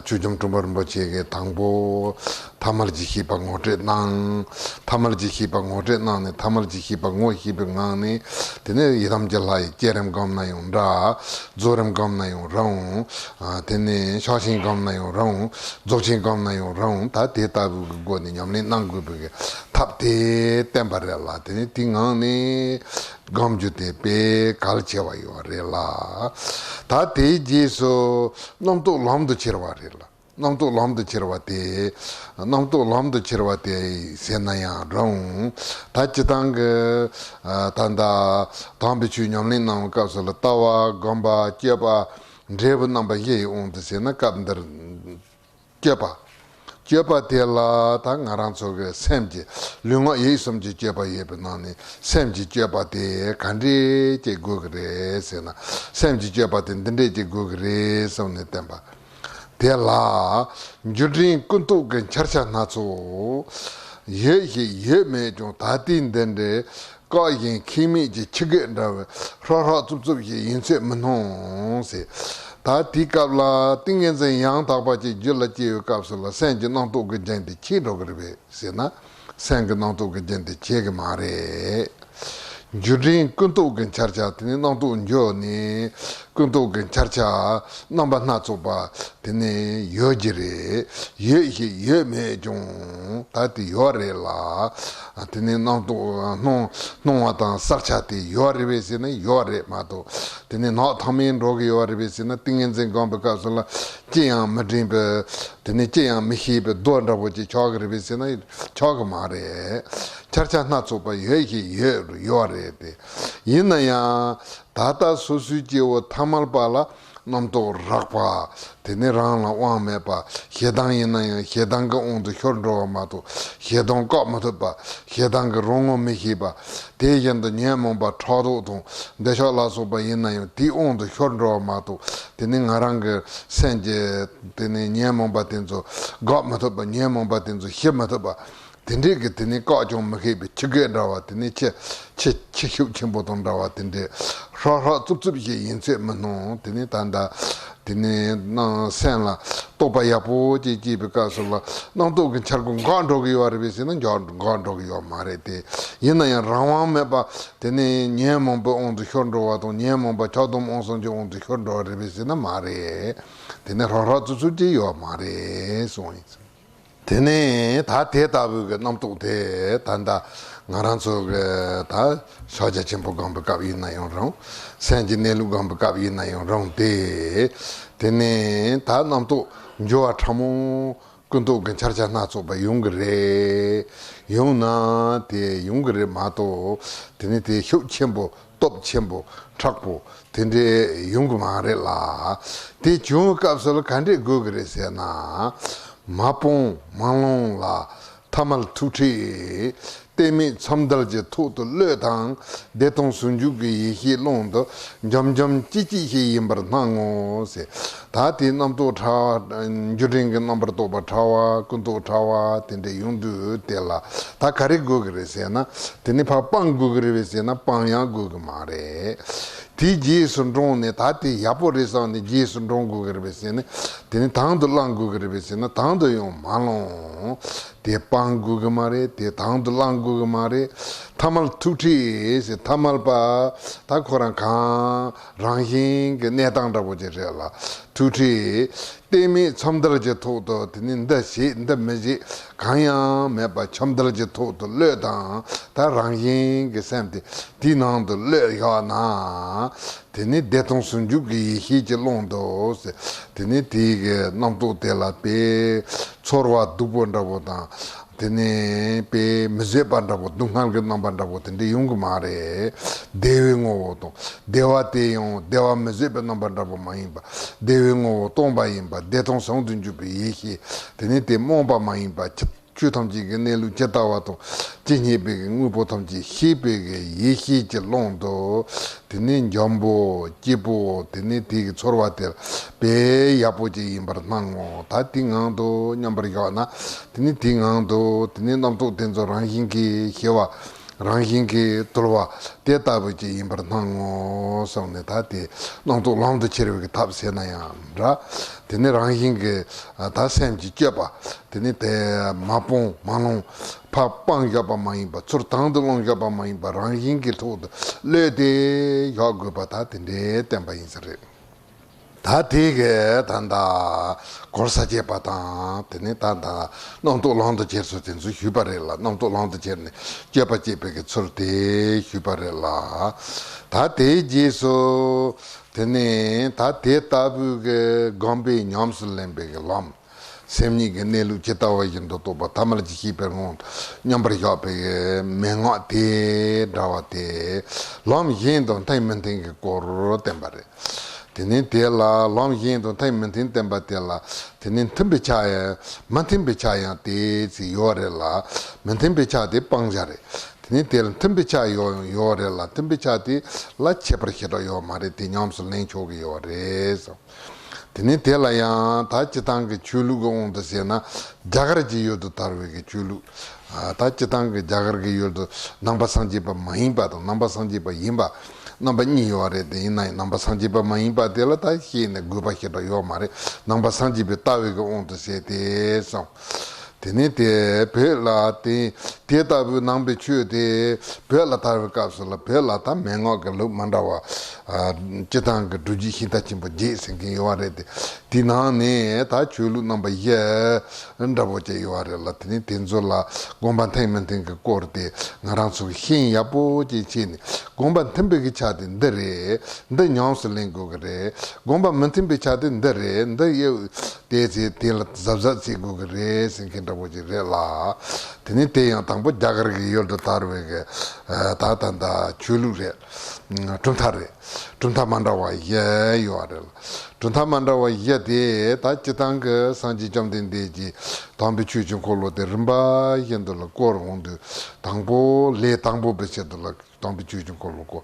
ཆོས་རྒྱམ་དྲུང་པ་རིན་པོ་ཆེ་གིས་དང་པོ་ཐ་མལ་གྱི་ཤེས་པ་ངོ་སྤྲོད་གནང་། ཐ་མལ་གྱི་ཤེས་པ་ངོ་སྤྲོད་གནང་ནས། ཐ་མལ་གྱི་ཤེས་པ་ངོ་ཤེས་པའི་ངང་ནས། དེ་ནས་ཡི་དམ་གྱི་ལྷ་ཡི་བསྐྱེད་རིམ་སྒོམ་ན་ཡང་འདྲ། རྫོགས་རིམ་སྒོམ་ན་ཡང་རུང་། དེ་ནས་ཕྱག་ཆེན་སྒོམ་ན་ཡང་རུང་། རྫོགས་ཆེན་སྒོམ་ན་ཡང་རུང་། ད་དེ་ལྟ་བུ་གི་སྒོ་ནས་ཉམས་ལེན་གནང་དགོས་པའི་གི་ཐབས་དེ་བསྟན་པ་རེད་ལ། དེ་ནས་དེའི་ངང་ནས་སྒོམ་རྒྱུ་དེ་དཔེ་གལ་ཆེ་བ་ཡོད་རེད་ལ། ད་དེའི་རྗེས་སུ་རྣམ་རྟོག་ལམ་དུ་ཁྱེར་བ་རེད་ལ། རྣམ་རྟོག་ལམ་དུ་ཁྱེར་བ་དེ། རྣམ་རྟོག་ལམ་དུ་ཁྱེར་བ་དེ་ཟེར་ན་ཡང་རུང་། ད་སྤྱིར་བཏང་གི་ད་ལྟ་དམ་པའི་ཆོས་ཉམས་ལེན་གནང་བའི་སྐབས་སུ་ལ་ལྟ་བ་སྒོམ་པ་སྤྱོད་པ་འབྲས་བུ་རྣམ་པ་བཞི་ཡི་དབང་དུ་བྱས་ན་སྐབས་འདིར། སྤྱོད་པ། སྤྱོད་པ་དེ་ལ་ད་ང་རང་ཚོ་གི་སེམས་ཀྱི་ལུས་ངག་ཡིད་གསུམ་གྱི་སྤྱོད་པ་ཡོད་པའི་ནང་ནས་སེམས་ཀྱི་སྤྱོད་པ་དེ་ག་འདྲས་ཅིག་དགོས་ཀྱི་རེད་ཟེར་ན། སེམས་ཀྱི་སྤྱོད་པ་དེ་འདི་འདྲས་ཅིག་དགོས་ཀྱི་རེད་གསུངས་ནས་བསྟན་པ། དེ་ལ་འགྱུ་འཕྲུལ་ཀུན་རྟོག་གི་འཆར་ཆ་སྣ་ཚོགས་ཡོད་ཞིག་ཡོད་མེད་ཀྱང་ད་ལྟའི་འདི་འདྲའི་བཀག་ཞིང་ཁེགས་མེད་ཀྱི་ཆུ་རྐྱལ་འདྲ་བའི་ཧྲག་ཧྲག་རྩུབ་རྩུབ་ཞིག་ཡིན་ཚོད་མི་སྣང་ཟེར། ད་དེའི་སྐབས་ལ་ཏིང་ངེ་འཛིན་ཡང་དག་པ་ཅིག་རྒྱུད་ལ་སྐྱེ་བའི་སྐབས་སུ་ལ་སེམས་ཀྱི་རྣམ་རྟོག་གི་རྒྱུན་དེ་ཆད་འགྲོ་གི་རེད་པས་ཟེར་ན། སེམས་ཀྱི་རྣམ་རྟོག་གི་རྒྱུན་དེ་ཆད་གི་མ་རེད། འགྱུ་འཕྲུལ་ཀུན་རྟོག་གི་འཆར་ཆ་དེ་ནི་རྣམ་རྟོག་འགྱུ་ནས་ཀུན་རྟོག་གི་འཆར་ཆ་རྣམ་པ་སྣ་ཚོགས་པ་དེ་ནི་ཡོད་ཀྱི་རེད། ཡོད་ཞིག་ཡོད་མེད་ཀྱང་ད་དེ་ཡོད་རེད་ལ། དེ་ནི་རྣམ་རྟོག་སྣང་སྣང་བ་དང་བསལ་བྱ་དེ་ཡོད་རེད་པས་ཟེར་ན་ཡོད་རེད་མ་གཏོགས། དེ་ནི་ནགས་ཐང་མིན་འགྲོ་གི་ཡོད་རེད་པས་ཟེར་ན། ཏིང་ངེ་འཛིན་སྒོམ་པའི་སྐབས་སུ་ལ་ཅི་ཡང་མི་དྲན་པའི་དེ་ནི་ཅི་ཡང་མི་ཤེས་པའི་རྡོ་འདྲ་པོ་ཅིག་ཆགས་ཀྱི་རེད་པས་ཟེར་ན་ཆགས་ཀྱི་མ་རེད། འཆར་ཆ་སྣ་ཚོགས་པ་ཡོད་ཞིག་ཡོད་ཡོད་རེད་དེ། ཡིན་ན་ཡང་ད་ལྟ་སོ་སོའི་སྐྱེ་བོ་ཐ་མལ་པ་ལ་རྣམ་རྟོག་རགས་པ། དེ་ནི་རང་ལ་དབང་མེད་པ། ཞེ་སྡང་ཡིན་ན་ཡང་ཞེ་སྡང་གི་དབང་དུ་ཤོར་འགྲོ་བ་མ་གཏོགས་ཞེ་སྡང་བཀག་མི་ཐུབ་པ། ཞེ་སྡང་གི་རང་ངོ་མི་ཤེས་པ། དེ་བཞིན་དུ་ཉོན་མོངས་པ་ཕྲག་དོག་དང་འདོད་ཆགས་ལ་སོགས་པ་ཡིན་ན་ཡང་དེའི་དབང་དུ་ཤོར་འགྲོ་བ་མ་གཏོགས། དེ་ནི་ང་རང་གི་སེམས་ཀྱི་དེ་ནི་ཉོན་མོངས་པ་དེ་ཚོ་བཀག་མི་ཐུབ་པ། ཉོན་མོངས་པ་དེ་ཚོ་ཞི་མི་ཐུབ་པ། དེ་འདྲས་ཀྱི་དེ་ནི་བཀག་ཀྱང་མི་ཤེས་པའི་ཆུ་རྐྱལ་འདྲ་བ། དེ་ནི་ཆུ་ཆུ་ཆུ་ཤུགས་ཆེན་པོ་དང་འདྲ་བ་དེ་འདྲས་ཧྲག་ཧྲག་རྩུབ་རྩུབ་ཞིག་ཡིན་ཚོད་མི་སྣང་། དེ་ནི་ད་ལྟ་དེ་ནི་སྣང་སེམས་ལ་རྟོག་པ་ཡག་པོ་ཅིག་སྐྱེས་པའི་སྐབས་སུ་ལ་རྣམ་རྟོག་གི་འཆར་སྒོ་འགག་འགྲོ་གི་ཡོད་རེད་པས་ཟེར་ན་འགག་འགག་འགྲོ་གི་ཡོད་མ་རེད་དེ། ཡིན་ན་ཡང་རང་དབང་མེད་པ་དེ་ནི་ཉོན་མོངས་པའི་དབང་དུ་ཤོར་འགྲོ་བ་དང་ཉོན་མོངས་པ་ཁྱབ་སྡོམ་དབང་གསུམ་གྱི་དབང་དུ་ཤོར་འགྲོ་བ་རེད་པས་ཟེར་ན་མ་རེད། དེ་ནི་ཧྲག་ཧྲག་རྩུབ་རྩུབ་ཅིག་ཡོད་མ་རེད་གསུངས་ཡིན། དེ་ནས་ད་དེ་ལྟ་བུའི་གི་རྣམ་རྟོག་དེ་ད་ལྟ་ང་རང་ཚོ་གི་ད་ཕྱག་རྒྱ་ཆེན་པོ་སྒོམ་པའི་སྐབས་ཡིན་ན་ཡང་རུང་། སེམས་ཀྱི་གནས་ལུགས་སྒོམ་པའི་སྐབས་ཡིན་ན་ཡང་རུང་སྟེ། དེ་ནས་ད་རྣམ་རྟོག་འགྱུ་བ་ཕྲ་མོ་ཀུན་རྟོག་གི་འཆར་ཆ་སྣ་ཚོགས་པ་ཡོང་གི་རེད། ཡོང་ན་དེ་ཡོང་གི་རེད་མ་གཏོགས། དེ་ནི་དེ་ཤུགས་ཆེན་པོ་སྟོབས་ཆེན་པོ་མཁྲེགས་པོ་དེ་འདྲས་ཡོང་གི་མ་རེད་ལ། དེ་བྱུང་བའི་སྐབས་སུ་ལ་ག་འདྲས་དགོས་ཀྱི་རེད་ཟེར་ན། མ་སྤངས་མ་བླངས་ལ་ཐ་མལ་ཐུག་ཁྲིད། གཏད་མེད་མཚམས་དར་གྱི་ཐོག་ཏུ་བློས་དང་བདེ་སྟོང་ཟུང་འཇུག་གི་ཡེ་ཤེས་ཀློང་དུ་འཇམ་འཇམ་ལྕི་ལྕི་ཞིག་ཡིན་པར་སྣང་ངོ་ཟེར། ད་དེའི་རྣམ་རྟོག་ཕྲ་བ། འགྱུ་འཕྲུལ་གྱི་རྣམ་པར་རྟོག་པ་ཕྲ་བ། ཀུན་རྟོག་ཕྲ་བ་དེ་འདྲས་ཡོང་དུས་དེ་ལ་ད་ག་རེ་དགོས་ཀྱི་རེད་ཟེར་ན། དེ་ནི་ཕར་སྤང་དགོས་ཀྱི་རེད་པས་ཟེར་ན་སྤང་ཡང་དགོས་ཀྱི་མ་རེད། དེའི་རྗེས་སུ་འབྲངས་ནས་ད་དེ་ཡག་པོ་རེད་བསམ་ནས་རྗེས་སུ་འབྲང་དགོས་ཀྱི་རེད་པས་ཟེར་ན། དེ་ནི་དང་དུ་བླང་དགོས་ཀྱི་རེད་པས་ཟེར་ན་དང་དུ་ཡང་མ་བླང་། དེ་སྤང་དགོས་ཀྱི་མ་རེད། དེ་དང་དུ་བླང་དགོས་ཀྱི་མ་རེད། ཐ་མལ་ཐུག་ཁྲིད་ཟེར། ཐ་མལ་པ་ད་ཁོ་རང་གང་རང་བཞིན་གྱི་གནས་སྟངས་འདྲ་པོ་ཅིག་རེད་ལ། ཐུག་ཁྲིད། གཏད་མེད་མཚམས་དར་གྱི་ཐོག་ཏུ་དེ་ནི་འདི་བྱེད་འདི་མི་བྱེད་གང་ཡང་མེད་པ་མཚམས་དར་གྱི་ཐོག་ཏུ་བློས་དང་ད་རང་བཞིན་གྱི་སེམས་དེ་དེའི་ནང་དུ་བློས་བཞག་ན། དེ་ནི་བདེ་སྟོང་ཟུང་འཇུག་གི་ཡེ་ཤེས་ཀྱི་ཀློང་དུ་ཟེར། དེ་ནི་དེའི་གི་རྣམ་རྟོག་དེ་ལ་དཔེ་ཚོར་བ་སྡུག་པོ་འདྲ་པོ་དང་། དེ་ནས་དཔེ་མི་བཟོད་པ་འདྲ་པོ། སྡུག་བསྔལ་གྱི་རྣམ་པ་འདྲ་པོ་དེ་འདྲ་ཡོང་གི་མ་རེད། བདེ་བའི་ངོ་བོ་དང་བདེ་བ་དེ་ཡང་བདེ་བ་མི་བཟད་པའི་རྣམ་པ་འདྲ་པོ་མ་ཡིན་པ། བདེ་བའི་ངོ་བོ་སྟོང་པ་ཡིན་པ། བདེ་སྟོང་ཟུང་དུ་འཇུག་པའི་ཡེ་ཤེས། དེ་ནི་དེ་རྨོངས་པ་མ་ཡིན་པ། ཆོས་ཆོས་ཐམས་ཅད་ཀྱི་གནས་ལུགས་ཇི་ལྟ་བ་དང་ཇི་སྙེད་པའི་དངོས་པོ་ཐམས་ཅད་ཤེས་པའི་ཡེ་ཤེས་ཀྱི་ཀློང་དུ། དེ་ནི་འཇམ་པོ་སྐྱིད་པོ། དེ་ནི་དེ་གི་ཚོར་བ་དེ་དཔེ་ཡག་པོ་ཅིག་ཡིན་པར་སྣང་ངོ་། ད་དེའི་ངང་དུ་མཉམ་པར་བཞག་ན། དེ་ནི་དེའི་ངང་དུ་དེ་ནི་རྣམ་རྟོག་དེ་ཚོ་རང་བཞིན་གྱིས་ཞི་བ། རང་བཞིན་གྱིས་དུལ་བ་དེ་ལྟ་བུ་ཅིག་ཡིན་པར་སྣང་ངོ་གསུངས་ནས། ད་དེ་རྣམ་རྟོག་ལམ་དུ་ཁྱེར་བའི་གི་ཐབས་ཟེར་ན་ཡང་འདྲ། དེ་ནི་རང་བཞིན་གྱིས་ད་སེམས་ཀྱི་སྤྱོད་པ་དེ་ནི་དེ་མ་སྤངས་མ་བླངས། ཕར་སྤངས་བཞག་པ་མ་ཡིན་པ། ཚུར་དང་དུ་བླངས་བཞག་པ་མ་ཡིན་པ། རང་བཞིན་གྱི་ཐོག་ཏུ་བློས་ཏེ་བཞག་དགོས་པ་ད་དེ་འདྲའི་བསྟན་པ་ཡིན་ས་རེད། ད་དེ་གས་ད་ལྟ་གོལ་ས་བཅད་པ་དང་། དེ་ནས་ད་ལྟ་རྣམ་རྟོག་ལམ་དུ་ཁྱེར་ཚུལ་དེ་ཚོ་ཞུས་པ་རེད་ལ། རྣམ་རྟོག་ལམ་དུ་ཁྱེར་ནས་སྤྱོད་པ་སྤྱད་པའི་གི་ཚུལ་དེ་ཞུས་པ་རེད་ལ། ད་དེའི་རྗེས་སུ་དེ་ནས་ད་དེ་ལྟ་བུའི་གི་སྒོམ་པས་ཉམས་སུ་ལེན་པའི་གི་ལམ། སེམས་ཉིད་ཀྱི་གནས་ལུགས་ཇི་ལྟ་བ་བཞིན་དུ་རྟོགས་པ་ཐ་མལ་གྱི་ཤེས་པའི་ངང་དུ་མཉམ་པར་བཞག་པའི་མན་ངག་དེ་འདྲ་བ་སྟེ། ལམ་གཞན་དང་མཐུན་མི་མཐུན་གྱི་སྐོར་བསྟན་པ་རེད། དེ་ནས་དེ་ལ་ལམ་གཞན་དང་མཐུན་མི་མཐུན་བསྟན་པ་དེ་ལ། དེ་ནས་མཐུན་པའི་ཆ་ཡང་མི་མཐུན་པའི་ཆ་ཡང་དེ་ཚོ་ཡོད་རེད་ལ། མི་མཐུན་པའི་ཆ་དེ་སྤང་བྱ་རེད། དེ་ནས་དེ་ལ་མཐུན་པའི་ཆ་ཡོད་ཡོད་རེད་ལ། མཐུན་པའི་ཆ་དེ་ལ་ཁྱད་པར་ཞེ་དྲག་ཡོད་མ་རེད། དེ་ཉམས་སུ་ལེན་ཆོག་གི་ཡོད་རེད་ཟེར། དེ་ནས་དེ་ལ་ཡང་ད་སྤྱིར་བཏང་གི་ཆོས་ལུགས་ཀྱི་དབང་དུ་བྱས་ན། རྒྱ་གར་གྱི་ཡུལ་དུ་དར་བའི་གི་ཆོས་ལུགས། ཨ། ད་སྤྱིར་བཏང་གི་རྒྱ་གར་གྱི་ཡུལ་དུ་ནང་པ་སངས་རྒྱས་པ་མ་ཡིན་པ་དང་ནང་པ་སངས་རྒྱས་པ་ཡིན་པ། རྣམ་པ་གཉིས་ཡོད་རེད་དེ། ཡིན་ན་ཡང་ནང་པ་སངས་རྒྱས་པ་མ་ཡིན་པ་དེ་ལ་ད་བཤད་ནས་དགོས་པ་ཞེ་དྲག་ཡོད་མ་རེད། ནང་པ་སངས་རྒྱས་པའི་ལྟ་བའི་གི་དབང་དུ་བྱས་ཏེ་སོང་། དེ་ནས་དེ་བོད་ལ་དེ་དེ་ལྟ་བུའི་ནང་པའི་ཆོས་དེ་བོད་ལ་དར་བའི་སྐབས་སུ་ལ། བོད་ལ་ད་མན་ངག་གི་ལུགས་མ་འདྲ་བ། ཨ། སྤྱིར་བཏང་གི་སྒྲུབ་བརྒྱུད་ཤིང་རྟ་ཆེན་པོ་བརྒྱད་ཟེར་མཁན་ཡོད་རེད་དེ། དེའི་ནང་ནས་ད་ཆོས་ལུགས་རྣམ་པ་བཞི་འདྲ་པོ་ཅིག་ཡོད་རེད་ལ། དེ་ནས་དེ་ཚོ་ལ་དགོངས་པ་མཐུན་མི་མཐུན་གྱི་སྐོར་དེ་ང་རང་ཚོ་གིས་ཤེས་ཡག་པོ་ཅིག་བྱས་ནས། དགོངས་པ་མཐུན་པའི་གི་ཆ་དེ་འདི་རེད། འདི་ཉམས་སུ་ལེན་དགོས་ཀྱི་རེད། དགོངས་པ་མི་མཐུན་པའི་ཆ་དེ་འདི་རེད། འདི་དབྱེ་བ་དེ་ཚེ་དེ་ལ་གཟབ་གཟབ་བྱེད་དགོས་ཀྱི་རེད་ཟེར་མཁན་འདྲ་པོ་ཅིག་རེད་ལ། དེ་ནས་དེ་ཡང་དང་པོ་རྒྱ་གར་གྱི་ཡུལ་དུ་དར་བའི་གི། ཨ། ད་ད་ད་ཆོས་ལུགས་རེད། གྲུབ་མཐའ་རེད། གྲུབ་མཐའ་མ་འདྲ་བ་བཞི་ཡོད་རེད་ལ། གྲུབ་མཐའ་མ་འདྲ་བ་བཞི་དེ་ད་སྤྱིར་བཏང་གི་སངས་རྒྱས་བཅོམ་ལྡན་འདས་ཀྱིས་དམ་པའི་ཆོས་ཀྱི་འཁོར་ལོ་དེ་རིམ་པ་བཞིན་དུ་ལ་བསྐོར་འོང་དུས། དང་པོ་ལས་དང་པོ་པའི་ཆེད་དུ་ལ་དམ་པའི་ཆོས་ཀྱི་འཁོར་ལོ་བསྐོར།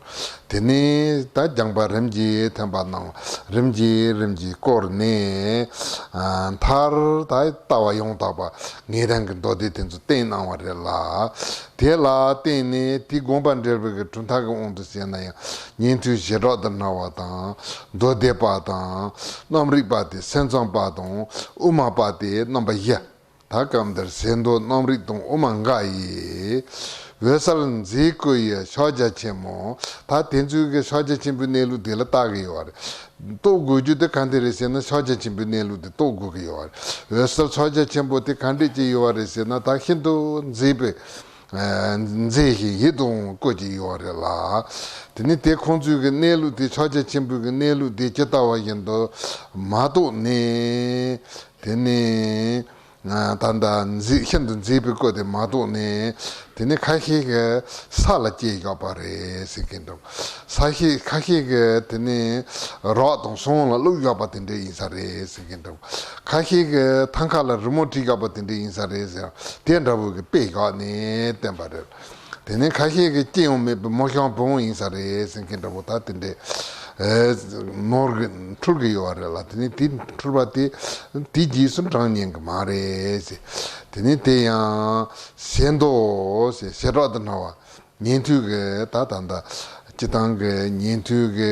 དེ་ནས་ད་སྦྱངས་པ་རིམ་གྱིས་ཐོན་པ་གནང་བ། རིམ་གྱིས་རིམ་གྱིས་བསྐོར་ནས། ཨ། མཐར་ད་ལྟ་བ་ཡང་དག་པ་ངེས་དོན་གྱི་མདོ་སྡེ་དེ་ཚོ་བསྟན་གནང་བ་རེད་ལ། དེ་ལ་བརྟེན་ནས་དེའི་དགོངས་པ་འགྲེལ་བའི་གི་གྲུབ་མཐའ་གི་དབང་དུ་བྱས་ན་ཡང་། ཉན་ཐོས་བྱེ་བྲག་ཏུ་སྨྲ་བ་དང་། མདོ་སྡེ་པ་དང་། རྣམ་རིག་པ་སྟེ་སེམས་ཙམ་པ་དང་། དབུ་མ་པ་སྟེ་རྣམ་པ་བཞི། ད་སྐབས་འདིར་ཟས་མདོ་རྣམ་རིག་དང་དབུ་མ་འགའ་ཡི། འོད་གསལ་མཛེས་སྐུ་ཡི་ཕྱག་རྒྱ་ཆེན་མོ། ད་དེ་ཚོའི་གི་ཕྱག་རྒྱ་ཆེན་པོའི་གནས་ལུགས་དེ་ལ་བལྟ་གི་ཡོད་རེད། རྟོགས་དགོས་རྒྱུ་དེ་ག་འདི་རེད་ཟེར་ན། ཕྱག་རྒྱ་ཆེན་པོའི་གནས་ལུགས་དེ་རྟོགས་དགོས་ཀྱི་ཡོད་རེད། འོད་གསལ་ཕྱག་རྒྱ་ཆེན་པོ་དེ་ག་འདྲས་ཅིག་ཡོད་རེད་ཟེར་ན། ད་ཤིན་ཏུ་མཛེས་པའི། ཨ། མཛེས་ཤིང་ཡིད་དུ་འོང་བའི་སྐུ་ཅིག་ཡོད་རེད་ལ། དེ་ནས་དེ་ཁོང་ཚོའི་གི་གནས་ལུགས་དེ། ཕྱག་རྒྱ་ཆེན་པོའི་གི་གནས་ལུགས་དེ་ཇི་ལྟ་བ་བཞིན་དུ་མ་རྟོགས་ནས། དེ་ནས། ཨ། ད་ལྟ་མཛེས། ཤིན་ཏུ་མཛེས་པའི་སྐུ་དེ་མ་རྟོགས་ནས། དེ་ནས་ཁ་ཤས་ཀྱིས་ས་ལ་སྐྱེས་བཞག་པ་རེད་ཟེར་མཁན་འདྲ་བོ། ས་ཤས། ཁ་ཤས་ཀྱིས་དེ་ནས་རག་དང་ཟངས་ལ་བླུགས་བཞག་པ་དེ་འདྲ་ཡིན་ས་རེད་ཟེར་མཁན་འདྲ་བོ། ཁ་ཤས་ཀྱིས་ཐང་ཀ་ལ་རི་མོ་བྲིས་བཞག་པ་དེ་འདྲ་ཡིན་ས་རེད་ཟེར། དེ་འདྲ་བོ་གི་དཔེ་བཞག་ནས་བསྟན་པ་རེད། དེ་ནས་ཁ་ཤས་ཀྱིས་སྐྱེ་ཡང་མེད་པའི་མོ་གཤམ་བུ་མོ་ཡིན་ས་རེད་ཟེར་མཁན་འདྲ་བོ། ད་དེ་འདྲས། ཨེ། ནོར་གི་འཁྲུལ་གི་ཡོད་རེད་ལ། དེ་ནས་དེ་འཁྲུལ་པ་དེ་དེའི་རྗེས་སུ་འབྲང་ཉན་གི་མ་རེད་ཟེར། དེ་ནས་དེ་ཡང་ཟས་མདོ་ཟེར། བྱེ་བྲག་ཏུ་སྨྲ་བ། ཉན་ཐོས་ཀྱི་ད་ད་ད་སྤྱིར་བཏང་གི་ཉན་ཐོས་ཀྱི་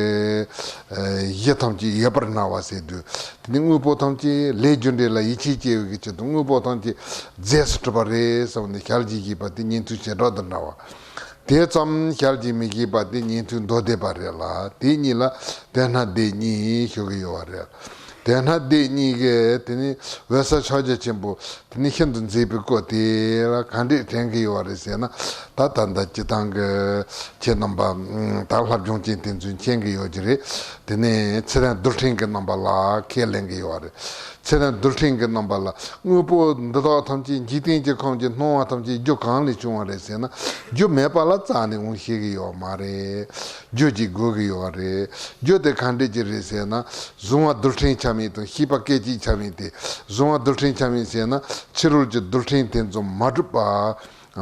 གཞི་ཐམས་ཅད་ཡོད་པར་སྨྲ་བ་ཟེར་དུས། དེ་ནི་དངོས་པོ་ཐམས་ཅད་ལས་རྒྱུ་འབྲས་ལ་ཡིད་ཆེས་སྐྱེ་བའི་གི་ཆེད་དུ་དངོས་པོ་ཐམས་ཅད་རྫས་སུ་གྲུབ་པ་རེད་བསམ་ནས་ཞལ་གྱིས་བཞེས་པ་དེ་ཉན་ཐོས་བྱེ་བྲག་ཏུ་སྨྲ་བ། དེ་ཙམ་ཞལ་གྱིས་མི་བཞེས་པ་དེ་ཉན་ཐོས་མདོ་སྡེ་པ་རེད་ལ། དེ་གཉིས་ལ་དོན་སྣ་སྡེ་གཉིས་ཞུ་གི་ཡོད་པ་རེད། དོན་སྣ་སྡེ་གཉིས་ཀྱིས་དེ་ནི་འོད་གསལ་ཕྱག་རྒྱ་ཆེན་པོ་དེ་ནི་ཤིན་ཏུ་མཛེས་པའི་སྐུ་དེ་ལ་ག་འདྲས་དྲན་གྱི་ཡོད་པ་རེད་ཟེར་ན། ད་ད་ལྟ་སྤྱིར་བཏང་གི་ཁྱེད་རྣམ་པ་ད་སློབ་སྦྱོང་ཅན་དེ་ཚོས་མཁྱེན་གྱི་ཡོད་ཀྱི་རེད། དེ་ནས་ཚེ་དང་རྡུལ་ཕྲན་གྱི་རྣམ་པ་ལ་ཁས་ལེན་གྱི་ཡོད་པ་རེད། ཚེ་དང་རྡུལ་ཕྲན་གྱི་རྣམ་པ་ལ། དངོས་པོ་འདི་དག་ཐམས་ཅད། འཇིག་རྟེན་གྱི་ཁམས་ཀྱི་སྣང་བ་ཐམས་ཅད་རྒྱུ་གང་ལས་བྱུང་བ་རེད་ཟེར་ན། རྒྱུ་མེད་པ་ལ་རྩ་ནས་འོང་ཤེས་ཀྱི་ཡོད་མ་རེད། རྒྱུ་ཅིག་དགོས་ཀྱི་ཡོད་རེད། རྒྱུ་དེ་ག་འདྲས་ཅིག་རེད་ཟེར་ན། གཟུང་བ་རྡུལ་ཕྲན་ཆ་མེད་དང་ཤེས་པ་སྐད་ཅིག་ཆ་མེད་དེ། གཟུང་བ་རྡུལ་ཕྲན་ཆ་མེད་ཟེར་ན། ཕྱི་རོལ་གྱི་རྡུལ་ཕྲན་དེ་ཚོ་མ་གྲུབ་པ་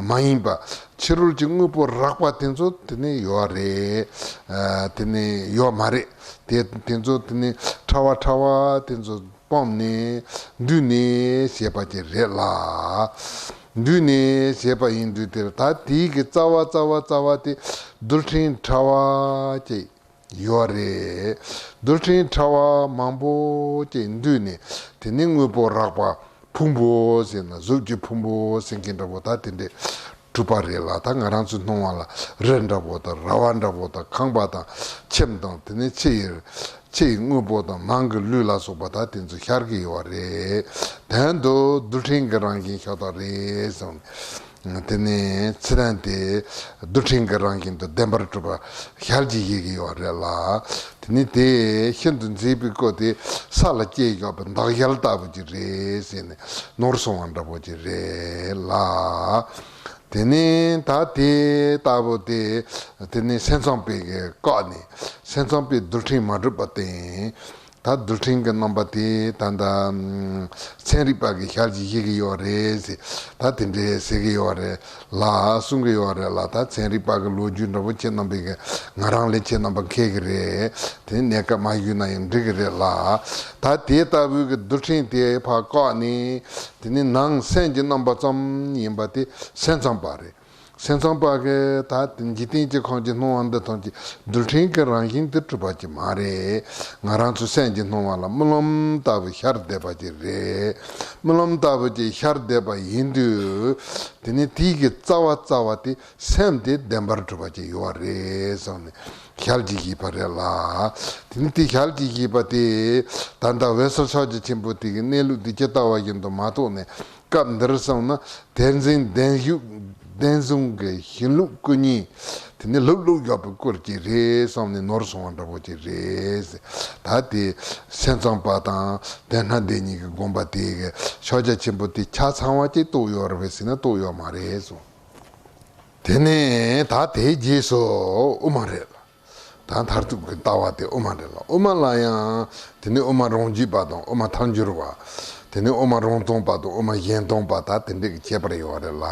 མ་ཡིན་པ། ཕྱི་རོལ་གྱི་དངོས་པོ་རགས་པ་དེ་ཚོ་དེ་ནི་ཡོད་རེད། ཨ། དེ་ནི་ཡོད་མ་རེད། དེ་དེ་ཚོ་དེ་ནི་ཕྲ་བ་ཕྲ་བ་དེ་ཚོ་སྤངས་ནས་འདུས་ནས་བྱས་པ་ཅིག་རེད་ལ། འདུས་ནས་བྱས་པ་ཡིན་དུས། དེར་ད་དེའི་གི་རྩ་བ་རྩ་བ་རྩ་བ་དེ་རྡུལ་ཕྲན་ཕྲ་བ་ཅིག་ཡོད་རེད། རྡུལ་ཕྲན་ཕྲ་བ་མང་པོ་ཅིག་འདུས་ནས། དེ་ནི་དངོས་པོ་རགས་པ་ཕུང་པོ་ཟེར་ན། གཟུགས་ཀྱི་ཕུང་པོ་ཟེར་མཁན་འདྲ་པོ་ད་དེ་འདྲས་གྲུབ་པ་རེད་ལ། ད་ང་རང་ཚོའི་སྣང་བ་ལ་རི་འདྲ་པོ་དང་། ར་བ་འདྲ་པོ་དང་། ཁང་པ་དང་། ཁྱིམ་དང་། དེ་ནས་ཕྱི་ཡི་ཕྱི་ཡི་དངོས་པོ་དང་། ནང་གི་ལུས་ལ་སོགས་པ་ད་དེ་ཚོ་ཤར་གྱི་ཡོད་རེད། དོན་དུ་རྡུལ་ཕྲན་གྱི་རང་བཞིན་ཤ་སྟག་རེད་གསུངས། དེ་ནས་ཚུལ་ལྡན་དེ་རྡུལ་ཕྲན་གྱི་རང་བཞིན་དུ་བདེན་པར་གྲུབ་པ་ཞལ་གྱིས་བཞེས་ཀྱི་ཡོད་རེད་ལ། དེ་ནས་དེ་ཤིན་ཏུ་མཛེས་པའི་སྐུ་དེ་ས་ལ་སྐྱེས་ཡོད་པའི་འདག་ཞལ་ལྟ་བུ་ཅིག་རེད་ཟེར་ནས་ནོར་སོང་བ་འདྲ་པོ་ཅིག་རེད་ལ། དེ་ནས་ད་དེ་ལྟ་བུ་དེ་དེ་ནས་སེམས་ཙམ་པས་ཀྱིས་བཀག་ནས། སེམས་ཙམ་པས་རྡུལ་ཕྲན་མ་གྲུབ་པར་བསྟན། ད་རྡུལ་ཕྲན་གྱི་རྣམ་པ་དེ་ད་ལྟ་ཚན་རིག་པ་གིས་ཞལ་གྱིས་བཞེས་ཀྱི་ཡོད་རེད་ཟེར། ད་དེ་འདྲས་ཟེར་གྱི་ཡོད་རེད་ལ། གསུང་གི་ཡོད་རེད་ལ། ད་ཚན་རིག་པ་གི་ལོ་རྒྱུས་འདྲ་པོ་ཁྱེད་རྣམ་པས་ཀྱི་ང་རང་ལས་ཁྱེད་རྣམ་པ་མཁས་ཀྱི་རེད། དེ་གནས་སྐབས་མ་ཞུས་ན་ཡང་འགྲིག་གི་རེད་ལ། ད་དེ་ལྟ་བུའི་གི་རྡུལ་ཕྲན་དེ་ཕར་བཀག་ནས། དེ་ནི་ནང་སེམས་ཀྱི་རྣམ་པ་ཙམ་ཡིན་པ་དེ་སེམས་ཙམ་པ་རེད། སེམས་ཙམ་པ་གིས་ད་དེ་འཇིག་རྟེན་གྱི་ཁམས་ཀྱི་སྣང་བ་འདི་ཐམས་ཅད་རྡུལ་ཕྲན་གྱི་རང་བཞིན་དུ་གྲུབ་པ་ཅིག་མ་རེད། ང་རང་ཚོ་སེམས་ཀྱི་སྣང་བ་ལ་རྨི་ལམ་ལྟ་བུ་ཤར་བསྡད་པ་ཅིག་རེད། རྨི་ལམ་ལྟ་བུ་ཅིག་ཤར་བསྡད་པ་ཡིན་དུས། དེ་ནི་དེའི་གི་རྩ་བ་རྩ་བ་དེ་སེམས་དེ་བདེན་པར་གྲུབ་པ་ཅིག་ཡོད་རེད་བསམ་ནས་ཞལ་གྱིས་བཞེས་པ་རེད་ལ། དེ་ནི་དེ་ཞལ་གྱིས་བཞེས་པ་དེ་ད་ལྟ་འོད་གསལ་ཕྱག་རྒྱ་ཆེན་པོ་དེ་གི་གནས་ལུགས་དེ་ཇི་ལྟ་བ་བཞིན་དུ་མ་རྟོགས་ནས། སྐབས་འདིར་སོང་ན་དེར་འཛིན་བདེན་བཞུགས་བདེན་བཟུང་གི་ཞེན་ལུགས་སྐུ་གཉིས་དེ་ནི་ལྷུག་ལྷུག་ཡོད་པའི་སྐོར་གྱི་རེད་བསམ་ནས་ནོར་སོང་བ་འདྲ་པོ་ཅིག་རེད། ད་དེ་སེམས་ཙམ་པ་དང་དེ་སྣང་བདེན་གཉིས་ཀྱི་དགོངས་པ་དེ་གི་ཕྱག་རྒྱ་ཆེན་པོ་དེ་ཆ་ཚང་བ་ཅིག་རྟོགས་ཡོད་རེད་པས་ཟེར་ན་རྟོགས་ཡོད་མ་རེད་གསུངས། དེ་ནས་ད་དེའི་རྗེས་སུ་དབུ་མ་རེད་ལ། ད་མཐར་ཐུག་གི་ལྟ་བ་དེ་དབུ་མ་རེད་ལ། དབུ་མ་ལ་ཡང་དེ་ནི་དབུ་མ་རང་རྒྱུད་པ་དང་དབུ་མ་ཐལ་འགྱུར་བ། དེ་ནི་དབུ་མ་རང་སྟོང་པ་དང་དབུ་མ་གཞན་སྟོང་པ། ད་དེ་འདྲ་གི་ཁྱད་པར་ཡོད་རེད་ལ།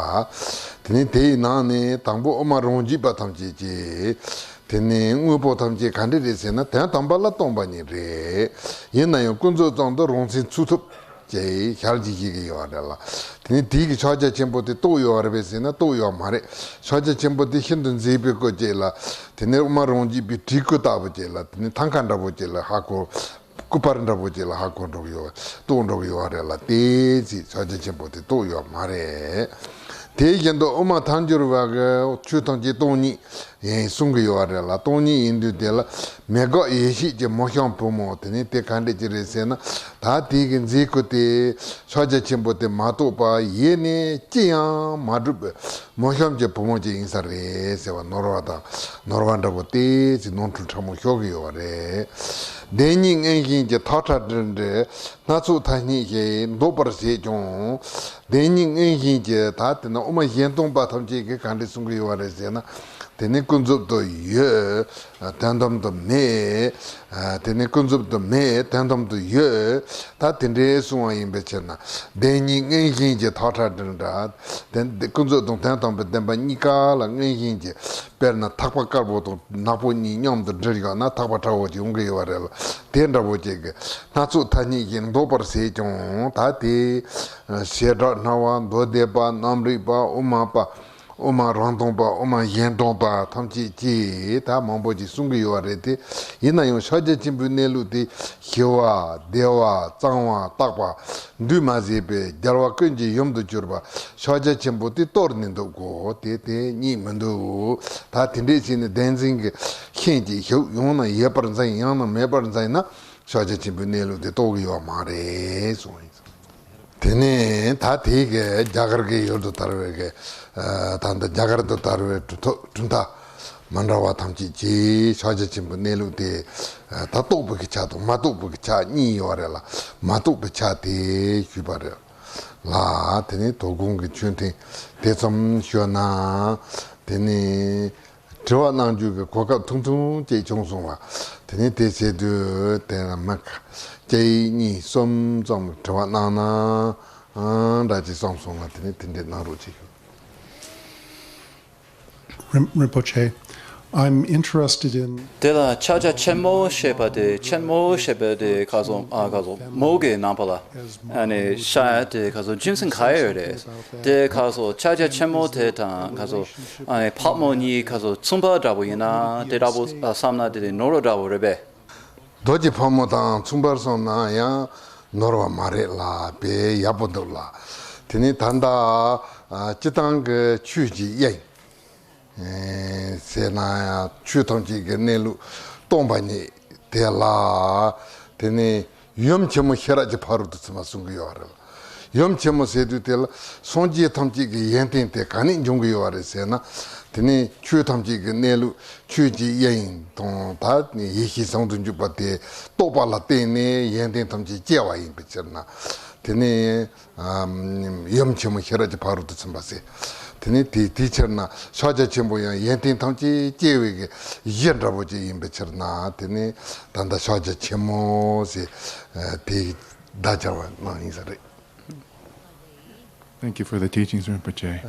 དེ་ནི་དེའི་ནང་ནས་དང་པོ་དབུ་མ་རང་རྒྱུད་པ་ཐམས་ཅད་ཀྱིས་དེ་ནི་དངོས་པོ་ཐམས་ཅད་ག་འདྲ་རེད་ཟེར་ན་དོན་དམ་པ་ལ་སྟོང་པ་ཉིད་རེད། ཡིན་ན་ཡང་ཀུན་རྫོབ་ཙམ་དུ་རང་མཚན་ཚུགས་ཐུབ། ཅེས་ཞལ་གྱིས་བཞེས་ཀྱི་ཡོད་རེད་ལ། དེ་ནི་དེའི་གི་ཕྱག་རྒྱ་ཆེན་པོ་དེ་རྟོགས་ཡོད་རེད་པས་ཟེར་ན་རྟོགས་ཡོད་མ་རེད། ཕྱག་རྒྱ་ཆེན་པོ་དེ་ཤིན་ཏུ་མཛེས་པའི་སྐུ་ཅིག་ལ། དེ་ནི་དབུ་མ་རང་རྒྱུད་པའི་བྲིས་སྐུ་ལྟ་བུ་ཅིག་ལ། དེ་ནི་ཐང་ཀ་འདྲ་པོ་ཅིག་ལ་ཧ་གོ། སྐུ་པར་འདྲ་པོ་ཅིག་ལ་ཧ་གོ་འགྲོ་གི་ཡོད། རྟོགས་འགྲོ་གི་ཡོད་རེད་ལ། དེ་ཅིག་ཕྱག་རྒྱ་ཆེན་པོ་དེ་རྟོགས་ཡོད་མ་རེད། དེ་བཞིན་དུ་དབུ་མ་ཐལ་འགྱུར་བ་གི་ཆོས་ཐམས་ཅད་སྟོང་ཉིད་ཡིན་གསུང་གི་ཡོད་རེད་ལ། སྟོང་ཉིད་ཡིན་དུས་དེ་ལ་མེད་དགག་ཡེ་ཤེས་ཀྱི་མོ་གཤམ་བུ་མོ་དེ་ནི་དེ་ག་འདྲ་ཅིག་རེད་ཟེར་ན། ད་དེའི་གི་མཛེས་སྐུ་དེ་ཕྱག་རྒྱ་ཆེན་པོ་དེ་མ་རྟོགས་པ་ཡེ་ནས་ཅི་ཡང་མ་གྲུབ་པའི་མོ་གཤམ་གྱི་བུ་མོ་ཅིག་ཡིན་ས་རེད་ཟེར་བ་ནོར་བ་དང་ནོར་བ་འདྲ་པོ་དེ་ཅིག་ནོར་འཁྲུལ་ཕྲ་མོ་ཤོར་གི་ཡོད་རེད། བདེན་གཉིས་མངོན་ཞེན་གྱི་ཐག་ཁྲ་སྒྲིལ་འདྲའི་སྣ་ཚོགས་ཐ་སྙད་ཀྱིས་འདོགས་པར་བྱེད་ཀྱང་། བདེན་གཉིས་མངོན་ཞེན་གྱི་ད་དེ་ནི་དབུ་མ་གཞན་སྟོང་པ་ཐམས་ཅད་ཀྱིས་ག་འདྲ་གསུང་གི་ཡོད་རེད་ཟེར་ན། དེ་ནི་ཀུན་རྫོབ་ཏུ་ཡོད། དོན་དམ་དུ་མེད། དེ་ནི་ཀུན་རྫོབ་ཏུ་མེད། དོན་དམ་དུ་ཡོད། ད་དེ་འདྲའི་གསུང་བ་ཡིན་པའི་ཕྱིར་ན། བདེན་གཉིས་མངོན་ཞེན་གྱི་ཐག་ཁྲ་སྒྲིལ་འདྲ། དེ་ཀུན་རྫོབ་དང་དོན་དམ་པའི་བདེན་པ་གཉིས་ཀ་ལ་མངོན་ཞེན་གྱི། དཔེར་ན་ཐག་པ་དཀར་པོ་དང་ནག་པོ་གཉིས་མཉམ་དུ་སྒྲིལ་ཡོད་ན་ཐག་པ་ཁྲ་བོ་ཅིག་ཡོང་གི་ཡོད་རེད་ལ། དེ་འདྲ་པོ་ཅིག་གི་སྣ་ཚོགས་ཐ་སྙད་ཀྱིས་འདོགས་པར་བྱེད་ཀྱང་ད་དེ། བྱེ་བྲག་སྨྲ་བ་མདོ་སྡེ་པ་རྣམ་རིག་པ་དབུ་མ་པ། དབུ་མ་རང་སྟོང་པ་དབུ་མ་གཞན་སྟོང་པ་ཐམས་ཅད་ཀྱིས་ད་མང་པོ་ཅིག་གསུང་གི་ཡོད་རེད་དེ། ཡིན་ན་ཡང་ཕྱག་རྒྱ་ཆེན་པོའི་གནས་ལུགས་དེ་ཞི་བ་བདེ་བ་གཙང་བ་རྟག་པ་འདུས་མ་བྱས་པའི་རྒྱལ་བ་ཀུན་གྱི་ཡུམ་དུ་གྱུར་པ་ཕྱག་རྒྱ་ཆེན་པོ་དེ་གཏོར་ནས་འདུག་གོ། དེ་དེ་གཉིས་མི་འདུག་ད་དེ་འདྲས་བྱས་ནས་བདེན་འཛིན་གྱི་ཤན་གྱིས་ཞུགས་ཡང་ན་ཡོད་པར་འཛིན་ཡང་ན་མེད་པར་འཛིན་ན་ཕྱག་རྒྱ་ཆེན་པོའི་གནས་ལུགས་དེ་རྟོགས་ཀྱི་ཡོད་མ་རེད་གསུངས་ཡིན། དེ་ནས་ད་དེའི་གི་རྒྱ་གར་གྱི་ཡུལ་དུ་དར་བའི་གི་ད་ལྟ་རྒྱ་གར་དུ་དར་བའི་གྲུབ་ཐོབ་གྲུབ་མཐའ་མི་འདྲ་བ་ཐམས་ཅད་ཀྱིས་ཕྱག་རྒྱ་ཆེན་པོའི་གནས་ལུགས་དེ་ད་རྟོགས་པའི་གི་ཆ་དང་མ་རྟོགས་པའི་གི་ཆ་གཉིས་ཡོད་རེད་ལ། མ་རྟོགས་པའི་ཆ་དེ་ཞུས་པ་རེད་ལ། དེ་ནས་དོ་དགོང་གི་ཆོས་ཐུན་དེ་ཙམ་ཞུས་ན། དེ་ནས་དྲི་བ་གནང་རྒྱུ་གི་གོ་སྐབས་ཐུང་ཐུང་ཅིག་བྱུང་སོང་བ། དེ་ནས་དེ་བྱེད་དུས་དེ་ལ་མི་ཁ་གཅིག་གཉིས་གསུམ་ཙམ་དྲི་བ་གནང་ན་འདྲ་ཅིག་བསམ་སོང་བ། དེ་ནས་དེ་འདྲས་གནང་རོགས་བྱེད་ཞུ། Rin- Rinpoche, I'm interested in དེ་ལ་ཕྱག་རྒྱ་ཆེན་མོ་ཞེས་པ་དེ་ཆེན་མོ་ཞེས་པ་དེ་ཁ་སང་ཨ་ཁ་སང་མོ་གི་ནང་པ་ལ་ཨ་ནི་ཤ་དེ་ཁ་སང་རྒྱུ་མཚན་ག་ཡོད་རེད། དེ་ཁ་སང་ཕྱག་རྒྱ་ཆེན་མོ་དེ་དང་ཁ་སང་ཨ་ནི་ཕག་མོ་གཉིས་ཁ་སང་མཚུངས་པ་འདྲ་པོ་ཡིན་ན་དེ་འདྲ་པོ་བསམ་ན་དེ་དེ་ནོར་བ་འདྲ་པོ་རེད་པས། རྡོ་རྗེ་ཕག་མོ་དང་མཚུངས་པར་བསམ་ན་ཡང་ནོར་བ་མ་རེད་ལ། དཔེ་ཡག་པོ་འདུག་ལ། དེ་ནི་ད་ལྟ་ཨ་སྤྱི་བཏང་གི་ཆོས་ཀྱི་དབྱིངས་ཟེར་ན་ཡང་ཆོས་ཐམས་ཅད་ཀྱི་གནས་ལུགས་སྟོང་པ་ཉིད་དེ་ལ། དེ་ནི་ཡུམ་ཆེན་མོ་ཤེས་རབ་ཀྱི་ཕ་རོལ་ཏུ་ཕྱིན་པ་གསུང་གི་ཡོད་རེད་ལ། ཡུམ་ཆེན་མོ་ཟེར་དུས་དེ་ལ་སངས་རྒྱས་ཐམས་ཅད་ཀྱི་ཡོན་ཏན་དེ་ག་ནས་འབྱུང་གི་ཡོད་པ་རེད་ཟེར་ན། དེ་ནི་ཆོས་ཐམས་ཅད་ཀྱི་གནས་ལུགས་ཆོས་ཀྱི་དབྱིངས་དང་ད་ནི་ཡེ་ཤེས་ཟུང་དུ་འཇུག་པ་དེ་རྟོགས་པ་ལ་བརྟེན་ནས་ཡོན་ཏན་ཐམས་ཅད་སྐྱེ་བ་ཡིན་པའི་ཕྱིར་ན། དེ་ནི་ཨམ་ཡུམ་ཆེན་མོ་ཤེས་རབ་ཀྱི་ཕ་རོལ་ཏུ་ཕྱིན་པ་ཟེར། དེ་ནི་དེ་དེའི་ཕྱིར་ན་ཕྱག་རྒྱ་ཆེན་པོ་ཡང་ཡོན་ཏན་ཐམས་ཅད་སྐྱེ་བའི་གི་གཞི་འདྲ་པོ་ཅིག་ཡིན་པའི་ཕྱིར་ན། དེ་ནི་ད་ལྟ་ཕྱག་རྒྱ་ཆེན་མོ་ཟེར་དེའི་བརྡ་སྦྱར་བ་གནང་ཡིན་ས་རེད། Thank you for the teachings, Rinpoche.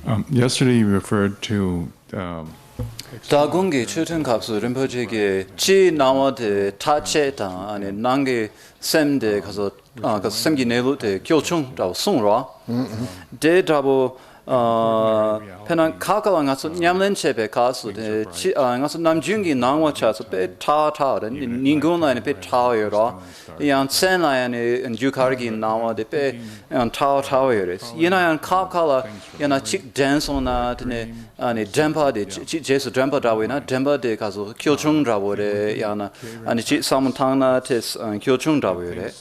Um, yesterday you referred to um, ད་གོང་གི་ཆོས་ཐུན་སྐབས་སུ་རིན་པོ་ཆེ་གིས་སྤྱིའི་སྣང་བ་དེ་ཐག་ཆད་དང་ཨ་ནི་ནང་གི་སེམས་དེ་ག་ཚོད་ཨ་ག་སེམས་ཀྱི་གནས་ལུགས་དེ་ཁྱུག་ཆུང་འདྲ་བོ་གསུངས་རོགས། དེ་འདྲ་བོ་ཨ་དཔེར་ན་ཁ་ཁ་ལ་ང་ཚོ་ཉམས་ལེན་བྱེད་པའི་སྐབས་སུ་དེ་ཅི་ཨ་ང་ཚོ་ནམ་རྒྱུན་གྱི་སྣང་བ་ཆ་ཚོ་དཔེ་ཕྲ་བ་ཕྲ་བ་རེད། ནི་ཉིན་གུང་ལ་ཡང་དཔེ་ཕྲ་བ་ཡོད་རོགས། ཡང་མཚན་ལ་ཡང་ནི་རྒྱུ་སྐར་གྱི་སྣང་བ་དེ་དཔེ་ཡང་ཕྲ་བ་ཕྲ་བ་ཡོད་རེད། ཡིན་ན་ཡང་ཁ་ཁ་ལ་ཡང་ན་གཅིག་དྲན་སོང་ན་དེ་ནས་ཨ་ནི་དྲན་པ་དེ་གཅིག་གཅིག་རྗེས་སུ་དྲན་པ་འདྲ་བོ་ཡིན་ན་དྲན་པ་དེ་ག་ཚོད་ཁྱུག་ཆུང་འདྲ་བོ་རེད། ཡང་ན་ཨ་ནི་གཅིག་བསམ་བློ་བཏང་ན་དེ་ཁྱུག་ཆུང་འདྲ་བོ་ཡོད་རེད།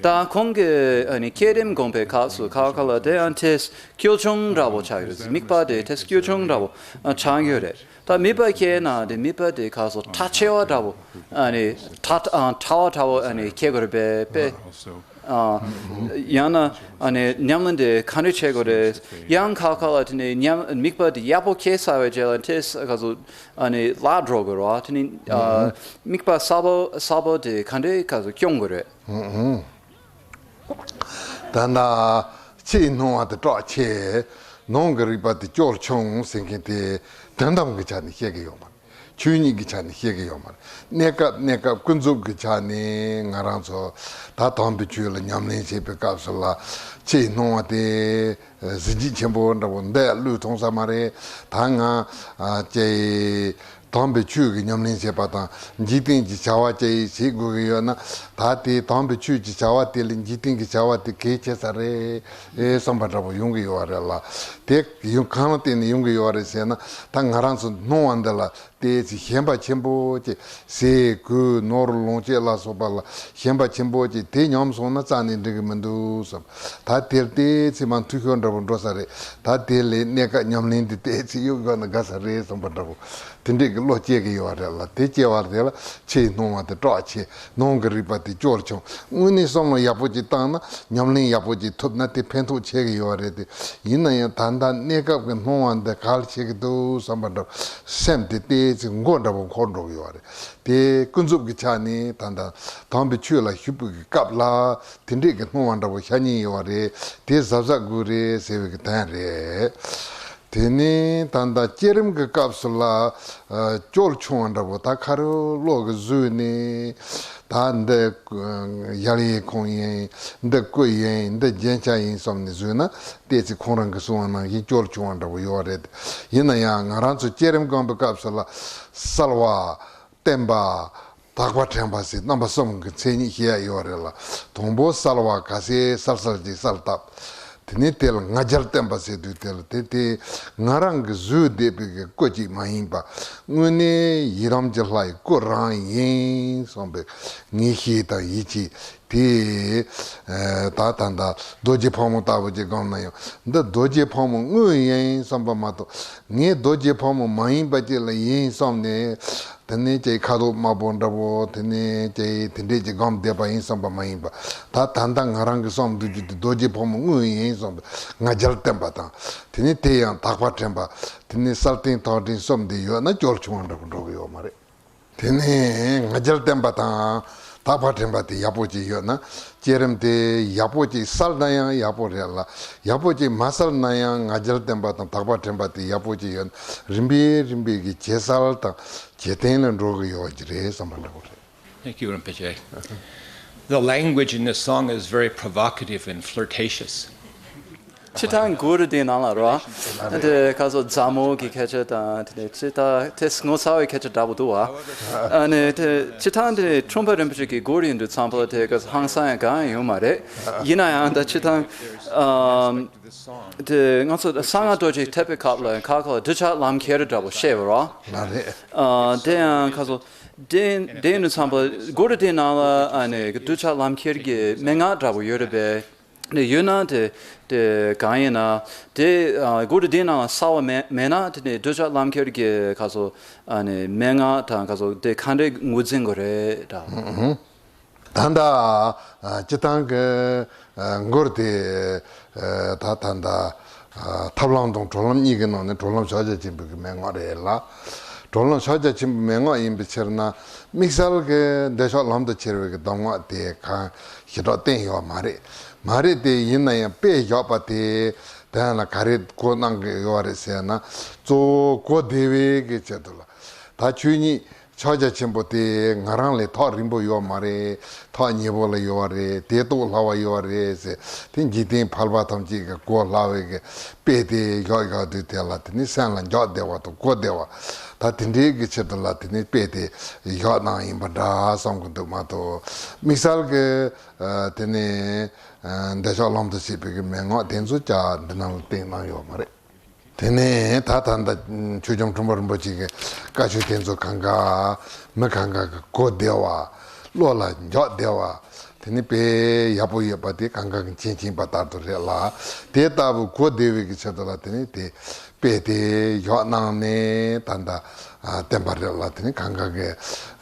ད་ཁོང་གི་ཨ་ནི་བསྐྱེད་རིམ་སྒོམ་པའི་སྐབས་སུ་ཁ་ཁ་ལ་དེ་ཡང་དེ་ཁྱུག་ཆུང་འདྲ་བོ་ཆགས་ཡོད་རེད། དམིགས་པ་དེ་དེ་ཁྱུག་ཆུང་འདྲ་བོ་ཆགས་ཡོད་རེད། ད་དམིགས་པ་སྐྱེས་ན་དེ་དམིགས་པ་དེ་ག་ཚོད་ཕྲ་ཆེ་བ་འདྲ་བོ་ཨ་ནི་ཕྲ་ཕྲ་བ་འདྲ་བོ་ཨ་ནི་སྐྱེ་དགོས་རེད་པས། ཨ། ཡང་ན་ཨ་ནི་ཉམས་ལེན་དེ་ག་འདྲ་བྱེད་དགོས་རེད། ཡང་ཁ་ཁ་ལ་དེ་ནི་ཉམས་དམིགས་པ་དེ་ཡག་པོ་སྐྱེས་ཚར་བའི་རྗེས་ལ་དེ་ག་ཚོད་ཨ་ནི་བརླག་འགྲོ་དགོས་རེད་བ། དེ་ནི་ཨ་དམིགས་པ་གསར་པ་གསར་པ་དེ་ག་འདྲ་ག་ཚོད་སྐྱོང་དགོས་རེད། ད་ལྟ་ཕྱིའི་སྣང་བ་དེ་བཀྲག་ཆེ། ནང་གི་རིག་པ་དེ་སྐྱོ་ཆུང་ཟེར་མཁན་དེ་དོན་དམ་གྱི་ཆ་ནས་བཤད་ཀྱི་ཡོད་མ་རེད། ཆོས་ཉིད་ཀྱི་ཆ་ནས་བཤད་ཀྱི་ཡོད་མ་རེད། གནས་སྐབས་གནས་སྐབས་ཀུན་རྫོབ་ཀྱི་ཆ་ནས་ང་རང་ཚོ་ད་དམ་པའི་ཆོས་ལ་ཉམས་ལེན་བྱེད་པའི་སྐབས་སུ་ལ་ཕྱིའི་སྣང་བ་དེ་གཟི་བརྗིད་ཆེན་པོ་འདྲ་པོ་འདི་བློས་ཐོངས་ས་མ་རེད། ད་ང་ཨ་ཀྱེ་དམ་པའི་ཆོས་ཀྱི་ཉམས་ལེན་བྱེད་པ་དང་འཇིག་རྟེན་གྱི་བྱ་བ་ཅིག་བྱེད་དགོས་ཀྱི་ཡོད་ན། ད་དེ་དམ་པའི་ཆོས་ཀྱི་བྱ་བ་དེ་ལས་འཇིག་རྟེན་གྱི་བྱ་བ་དེ་གལ་ཆེ་ས་རེད་ཨེ་བསམ་པ་འདྲ་པོ་ཡོང་གི་ཡོད་རེད་ལ། དེ་ཡང་གང་ལ་བརྟེན་ནས་ཡོང་གི་ཡོད་རེད་ཟེར་ན། ད་ང་རང་ཚོ་སྣང་བ་འདི་ལ་ཏོག་ཙམ་ཞེན་པ་ཆེན་པོ་ཅིག་ཟས་གོས་ནོར་ལོངས་སྤྱོད་ལ་སོགས་པ་ལ་ཞེན་པ་ཆེན་པོ་ཅིག་དེ་ཉམས་སོང་ན་རྩ་ནས་འགྲིག་གི་མི་འདུག་བསམ། ད་དེར་ཏོག་ཙམ་མ་འཐུས་ཤོར་འདྲ་པོ་འགྲོ་ས་རེད། ད་དེ་ལས་གནས་སྐབས་ཉམས་ལེན་འདི་ཏོག་ཙམ་གཡུག་ཡོད་ན་དགའ་ས་རེད་བསམ་པ་འདྲ་པོ། དེ་འདྲས་ཀྱི་བློ་སྐྱེ་གི་ཡོད་རེད་ལ། དེ་སྐྱེ་བ་དེ་ལ་ཕྱིའི་སྣང་བ་དེ་བཀྲག་ཆེ། ནང་གི་རིག་པ་དེ་སྐྱོ་ཆུང་། དངོས་གནས་བསམ་བློ་ཡག་པོ་ཅིག་བཏང་ན་ཉམས་ལེན་ཡག་པོ་ཅིག་ཐུབ་ན་དེ་ཕན་ཐོགས་ཆེ་གི་ཡོད་རེད་དེ། ཡིན་ན་ཡང་ད་ལྟ་གནས་སྐབས་ཀྱི་སྣང་བ་འདི་ག་ལ་བྱེད་ཀྱི་འདུག་བསམ་པ་འདྲ་སེམས་དེ་ཏོག་ཙམ་མགོ་འདྲ་པོ་འཁོར་འགྲོ་གི་ཡོད་རེད། དེ་ཀུན་རྫོབ་ཀྱི་ཆ་ནས་ད་ལྟ་དམ་པའི་ཆོས་ལ་ཞུགས་པའི་སྐབས་ལ་དེ་འདྲས་ཀྱི་སྣང་བ་འདྲ་པོ་ཤར་ཉེན་ཡོད་རེད། དེ་གཟབ་གཟབ་དགོས་རེད་ཟེར་བའི་གི་དོན་རེད། དེ་ནས་ད་ལྟ་བསྐྱེད་རིམ་གྱི་སྐབས་སུ་ལ་ཨ་སྐྱོ་ཆུང་བ་འདྲ་པོ་ད་ཁ་རུ་བློ་གི་བཟོས་ནས་ད་འདི་ཨ་ཡལ་ཡས་ཁུངས་ཡིན། འདི་སྐུ་ཡིན། འདི་རྒྱན་ཆ་ཡིན་བསམ་ནས་བཟོས་ན་ཏོག་ཙམ་ཁོང་རང་གི་གསུང་བ་ནང་བཞིན་སྐྱོ་ཆུང་བ་འདྲ་པོ་ཡོད་རེད། ཡིན་ན་ཡང་ང་རང་ཚོ་བསྐྱེད་རིམ་སྒོམ་པའི་སྐབས་སུ་ལ་གསལ་བ། བརྟན་པ། དག་པ་དྲན་པ་ཟེར་རྣམ་པ་གསུམ་གྱི་མཚན་ཉིད་བཤད་ཡ་ཡོད་རེད་ལ། དང་པོ་གསལ་བ་ག་ཚད་གསལ་གསལ་ཅིག་གསལ་བཏབ། དེ་ནས་དེ་ལ་ང་རྒྱལ་བརྟན་པ་ཟེར་དུས་དེ་ལ་དེ་དེ་ང་རང་གི་བཟོས་བསྡད་པའི་གི་སྐུ་ཅིག་མ་ཡིན་པ། དངོས་གནས་ཡི་དམ་གྱི་ལྷ་ཡི་སྐུ་རང་ཡིན་བསམ་པའི་ངེས་ཤེས་དང་ཡིད་ཆེས་དེ། ད་ད་ད་རྡོ་རྗེ་ཕག་མོ་ལྟ་བུ་ཅིག་སྒོམ་ན་ཡང་འདི་རྡོ་རྗེ་ཕག་མོ་དངོས་ཡིན་བསམ་པ་མ་གཏོགས། ངས་རྡོ་རྗེ་ཕག་མོ་མ་ཡིན་པ་ཅིག་ལ་ཡིན་བསམ་ནས། དེ་ནས་ཀྱེ་ཁ་དོག་དམར་པོ་འདྲ་པོ། དེ་ནས་ཀྱེ་དེ་འདྲས་ཀྱི་སྒོམ་བསྡད་པ་ཡིན་བསམ་པ་མ་ཡིན་པ། ད་ད་ལྟ་ང་རང་གི་བསམ་སྡོད་རྒྱུ་དེ་རྡོ་རྗེ་ཕག་མོ་དངོས་ཡིན་བསམ་པའི་ང་རྒྱལ་བརྟན་པ་དང་། དེ་ནས་དེ་ཡང་དག་པ་དྲན་པ། དེ་ནས་གསལ་བརྟན་ཐག་བྲེང་གསུམ་དེ་ཡོད་ན་སྐྱོ་ཆུང་བ་འདྲ་པོ་འགྲོ་གི་ཡོད་མ་རེད། དེ་ནས་ང་རྒྱལ་བརྟན་པ་དང་དག་པ་དྲན་པ་དེ་ཡག་པོ་ཅིག་ཡོད་ན། བསྐྱེད་རིམ་དེ་ཡག་པོ་ཅིག་གསལ་ན་ཡང་ཡག་པོ་རེད་ལ། ཡག་པོ་ཅིག་མ་གསལ་ན་ཡང་ང་རྒྱལ་བརྟན་པ་དང་དག་པ་དྲན་པ་དེ་ཡག་པོ་ཅིག་ཡོད་ན་རིམ་པས་རིམ་པས་ཀྱི་ཇེ་གསལ་དང་ཇེ་བརྟན་ལ་འགྲོ་གི་ཡོད་ཀྱི་རེད་བསམ་པ་འདྲ་པོ་རེད། Thank you, Rinpoche. The language in this song is very provocative and flirtatious. སྤྱིར་བཏང་མགུར་དེའི་ནང་ལ་རོ། དེ་ཁ་སོ་མཛའ་མོ་གི་སྐད་ཆ་དང་དེ་ནས་སྤྱིར་བཏང་དེ་ངོ་མཚར་བའི་སྐད་ཆ་འདྲ་པོ་འདུག་བ། ཨ་ནི་དེ་སྤྱིར་བཏང་དེ་ཁྲོམ་པ་རིན་པོ་ཆེ་གི་མགུར་ཡིན་དུས་ཙམ་པ་དེ་ག་ཧང་སང་ཡང་གང་ཡང་ཡོད་མ་རེད། ཡིན་ན་ཡང་ད་སྤྱིར་བཏང་ཨམ། དེ་ང་ཚོ་གསང་སྔགས་རྡོ་རྗེ་ཐེག་པའི་སྐབས་ལ་ཁ་ཁ་གདུལ་བྱ་ལམ་ཁྱེར་འདྲ་པོ་བཤད་པ་རོ། ལ་རེད། ཨ་དེ་ཡང་ཁ་སོ་དེ་དེ་ཡིན་དུས་ཙམ་པ་མགུར་དེའི་ནང་ལ་ཨ་ནི་གདུལ་བྱ་ལམ་ཁྱེར་གྱི་མན་ངག་འདྲ་པོ་ཡོད་རེད་པས། ནས་ཡོད་ན་དེ་དེ་གང་ཡིན་ན་དེ་ཨ་གུ་རུ་འདི་ནང་གསལ་བ་མེད་མེད་ན་དེ་ནས་གདུལ་བྱ་ལམ་ཁྱེར་གྱི་ཁ་སོ་ཨ་ནི་མན་ངག་དང་ཁ་སོ་དེ་ག་འདྲའི་ངོས་འཛིན་དགོས་རེད་ད། ད་ལྟ་ཨ་སྤྱི་བཏང་གི་ཨ་མགུར་དེ་ཨ་ད་ད་ལྟ་ཨ་ཐབས་ལམ་དང་གྲོལ་ལམ་གཉིས་ཀྱི་ནང་ནས་གྲོལ་ལམ་ཕྱག་རྒྱ་ཆེན་པོའི་གི་མན་ངག་རེད་ལ། གྲོལ་ལམ་ཕྱག་རྒྱ་ཆེན་པོའི་མན་ངག་ཡིན་པའི་ཕྱིར་ན། དམིགས་བསལ་གྱི་འདོད་ཆགས་ལམ་དུ་ཁྱེར་བའི་གི་གདམས་ངག་དེ་གང་ཞེ་དྲག་བསྟན་ཡོད་མ་རེད། མ་རེད་དེ་ཡིན་ན་ཡང་དཔེ་བཞག་པ་དེ་དེ་ཡང་ལ་ག་རེ་གོ་གནང་གི་ཡོད་རེད་ཟེར་ན། གཙོ་བོ་གོ་བདེ་བའི་གི་ཆེད་དུ་ལ། ད་ཆོས་ཉིད་ཕྱག་རྒྱ་ཆེན་པོ་དེ་ང་རང་ལས་ཐག་རིང་པོ་ཡོད་མ་རེད། ཐག་ཉེ་པོ་ལ་ཡོད་རེད། དེ་རྟོགས་སླ་བ་ཡོད་རེད་ཟེར། དེ་འཇིག་རྟེན་ཕལ་པ་ཐམས་ཅད་ཀྱི་གོ་སླ་བའི་གི་དཔེ་དེ་བཞག་བཞག་དུས་དེ་ལ་དེ་ནི་སེམས་ལ་འཇགས་བདེ་བ་དང་གོ་བདེ་བ། ད་དེ་འདྲའི་གི་ཆེད་དུ་ལ་དེ་ནི་དཔེ་དེ་བཞག་གནང་ཡིན་པ་འདྲ་བསམ་གི་འདུག་མ་གཏོགས། དམིགས་བསལ་གི་ཨ་དེ་ནི་ཨ་འདོད་ཆགས་ལམ་དུ་བྱེད་པའི་གི་མན་ངག་དེ་ཚོ་ཀྱང་འདི་ནང་ལ་བསྟན་གནང་ཡོད་མ་རེད། དེ་ནས་ད་ད་ལྟ་ཆོས་སྐྱོང་ཁྲོམ་པ་རིན་པོ་ཆེ་གི་བཀའ་ཆོས་དེ་ཚོ་གང་ག་མི་གང་ག་གི་གོ་བདེ་བ། བློ་ལ་འཇགས་བདེ་བ། དེ་ནི་དཔེ་ཡག་པོ་ཡོད་པ་དེ་གང་ག་གི་མཁྱེན་མཁྱེན་པ་ལྟར་དུ་རེད་ལ། དེ་ལྟ་བུ་གོ་བདེ་བའི་གི་ཆེད་དུ་ལ་དེ་ནི་དེ་དཔེ་དེ་བཞག་གནང་ནས་ད་ལྟ་ཨ་བསྟན་པ་རེད་ལ། དེ་ནི་གང་ག་གི་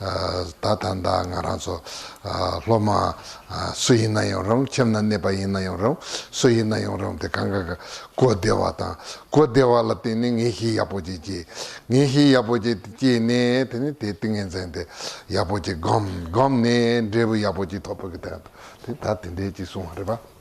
ཨ་ད་ད་ལྟ་ང་རང་ཚོ་ཨ་སློབ་མ་ཨ་སུ་ཡིན་ན་ཡང་རུང་། ཁྱིམ་ན་གནས་པ་ཡིན་ན་ཡང་རུང་། སུ་ཡིན་ན་ཡང་རུང་། དེ་གང་ག་གི་གོ་བདེ་བ་དང་། གོ་བདེ་བ་ལ་བརྟེན་ནས་ངེས་ཤེས་ཡག་པོ་ཅིག་སྐྱེས། ངེས་ཤེས་ཡག་པོ་ཅིག་སྐྱེས་ནས་དེ་ནི་དེ་ཏིང་ངེ་འཛིན་དེ་ཡག་པོ་ཅིག་སྒོམ། སྒོམ་ནས་འབྲས་བུ་ཡག་པོ་ཅིག་ཐོབ་པ་གི་དོན་དུ་དེ་ད་དེ་འདྲའི་ཅིག་གསུངས་པ་རེད་པ།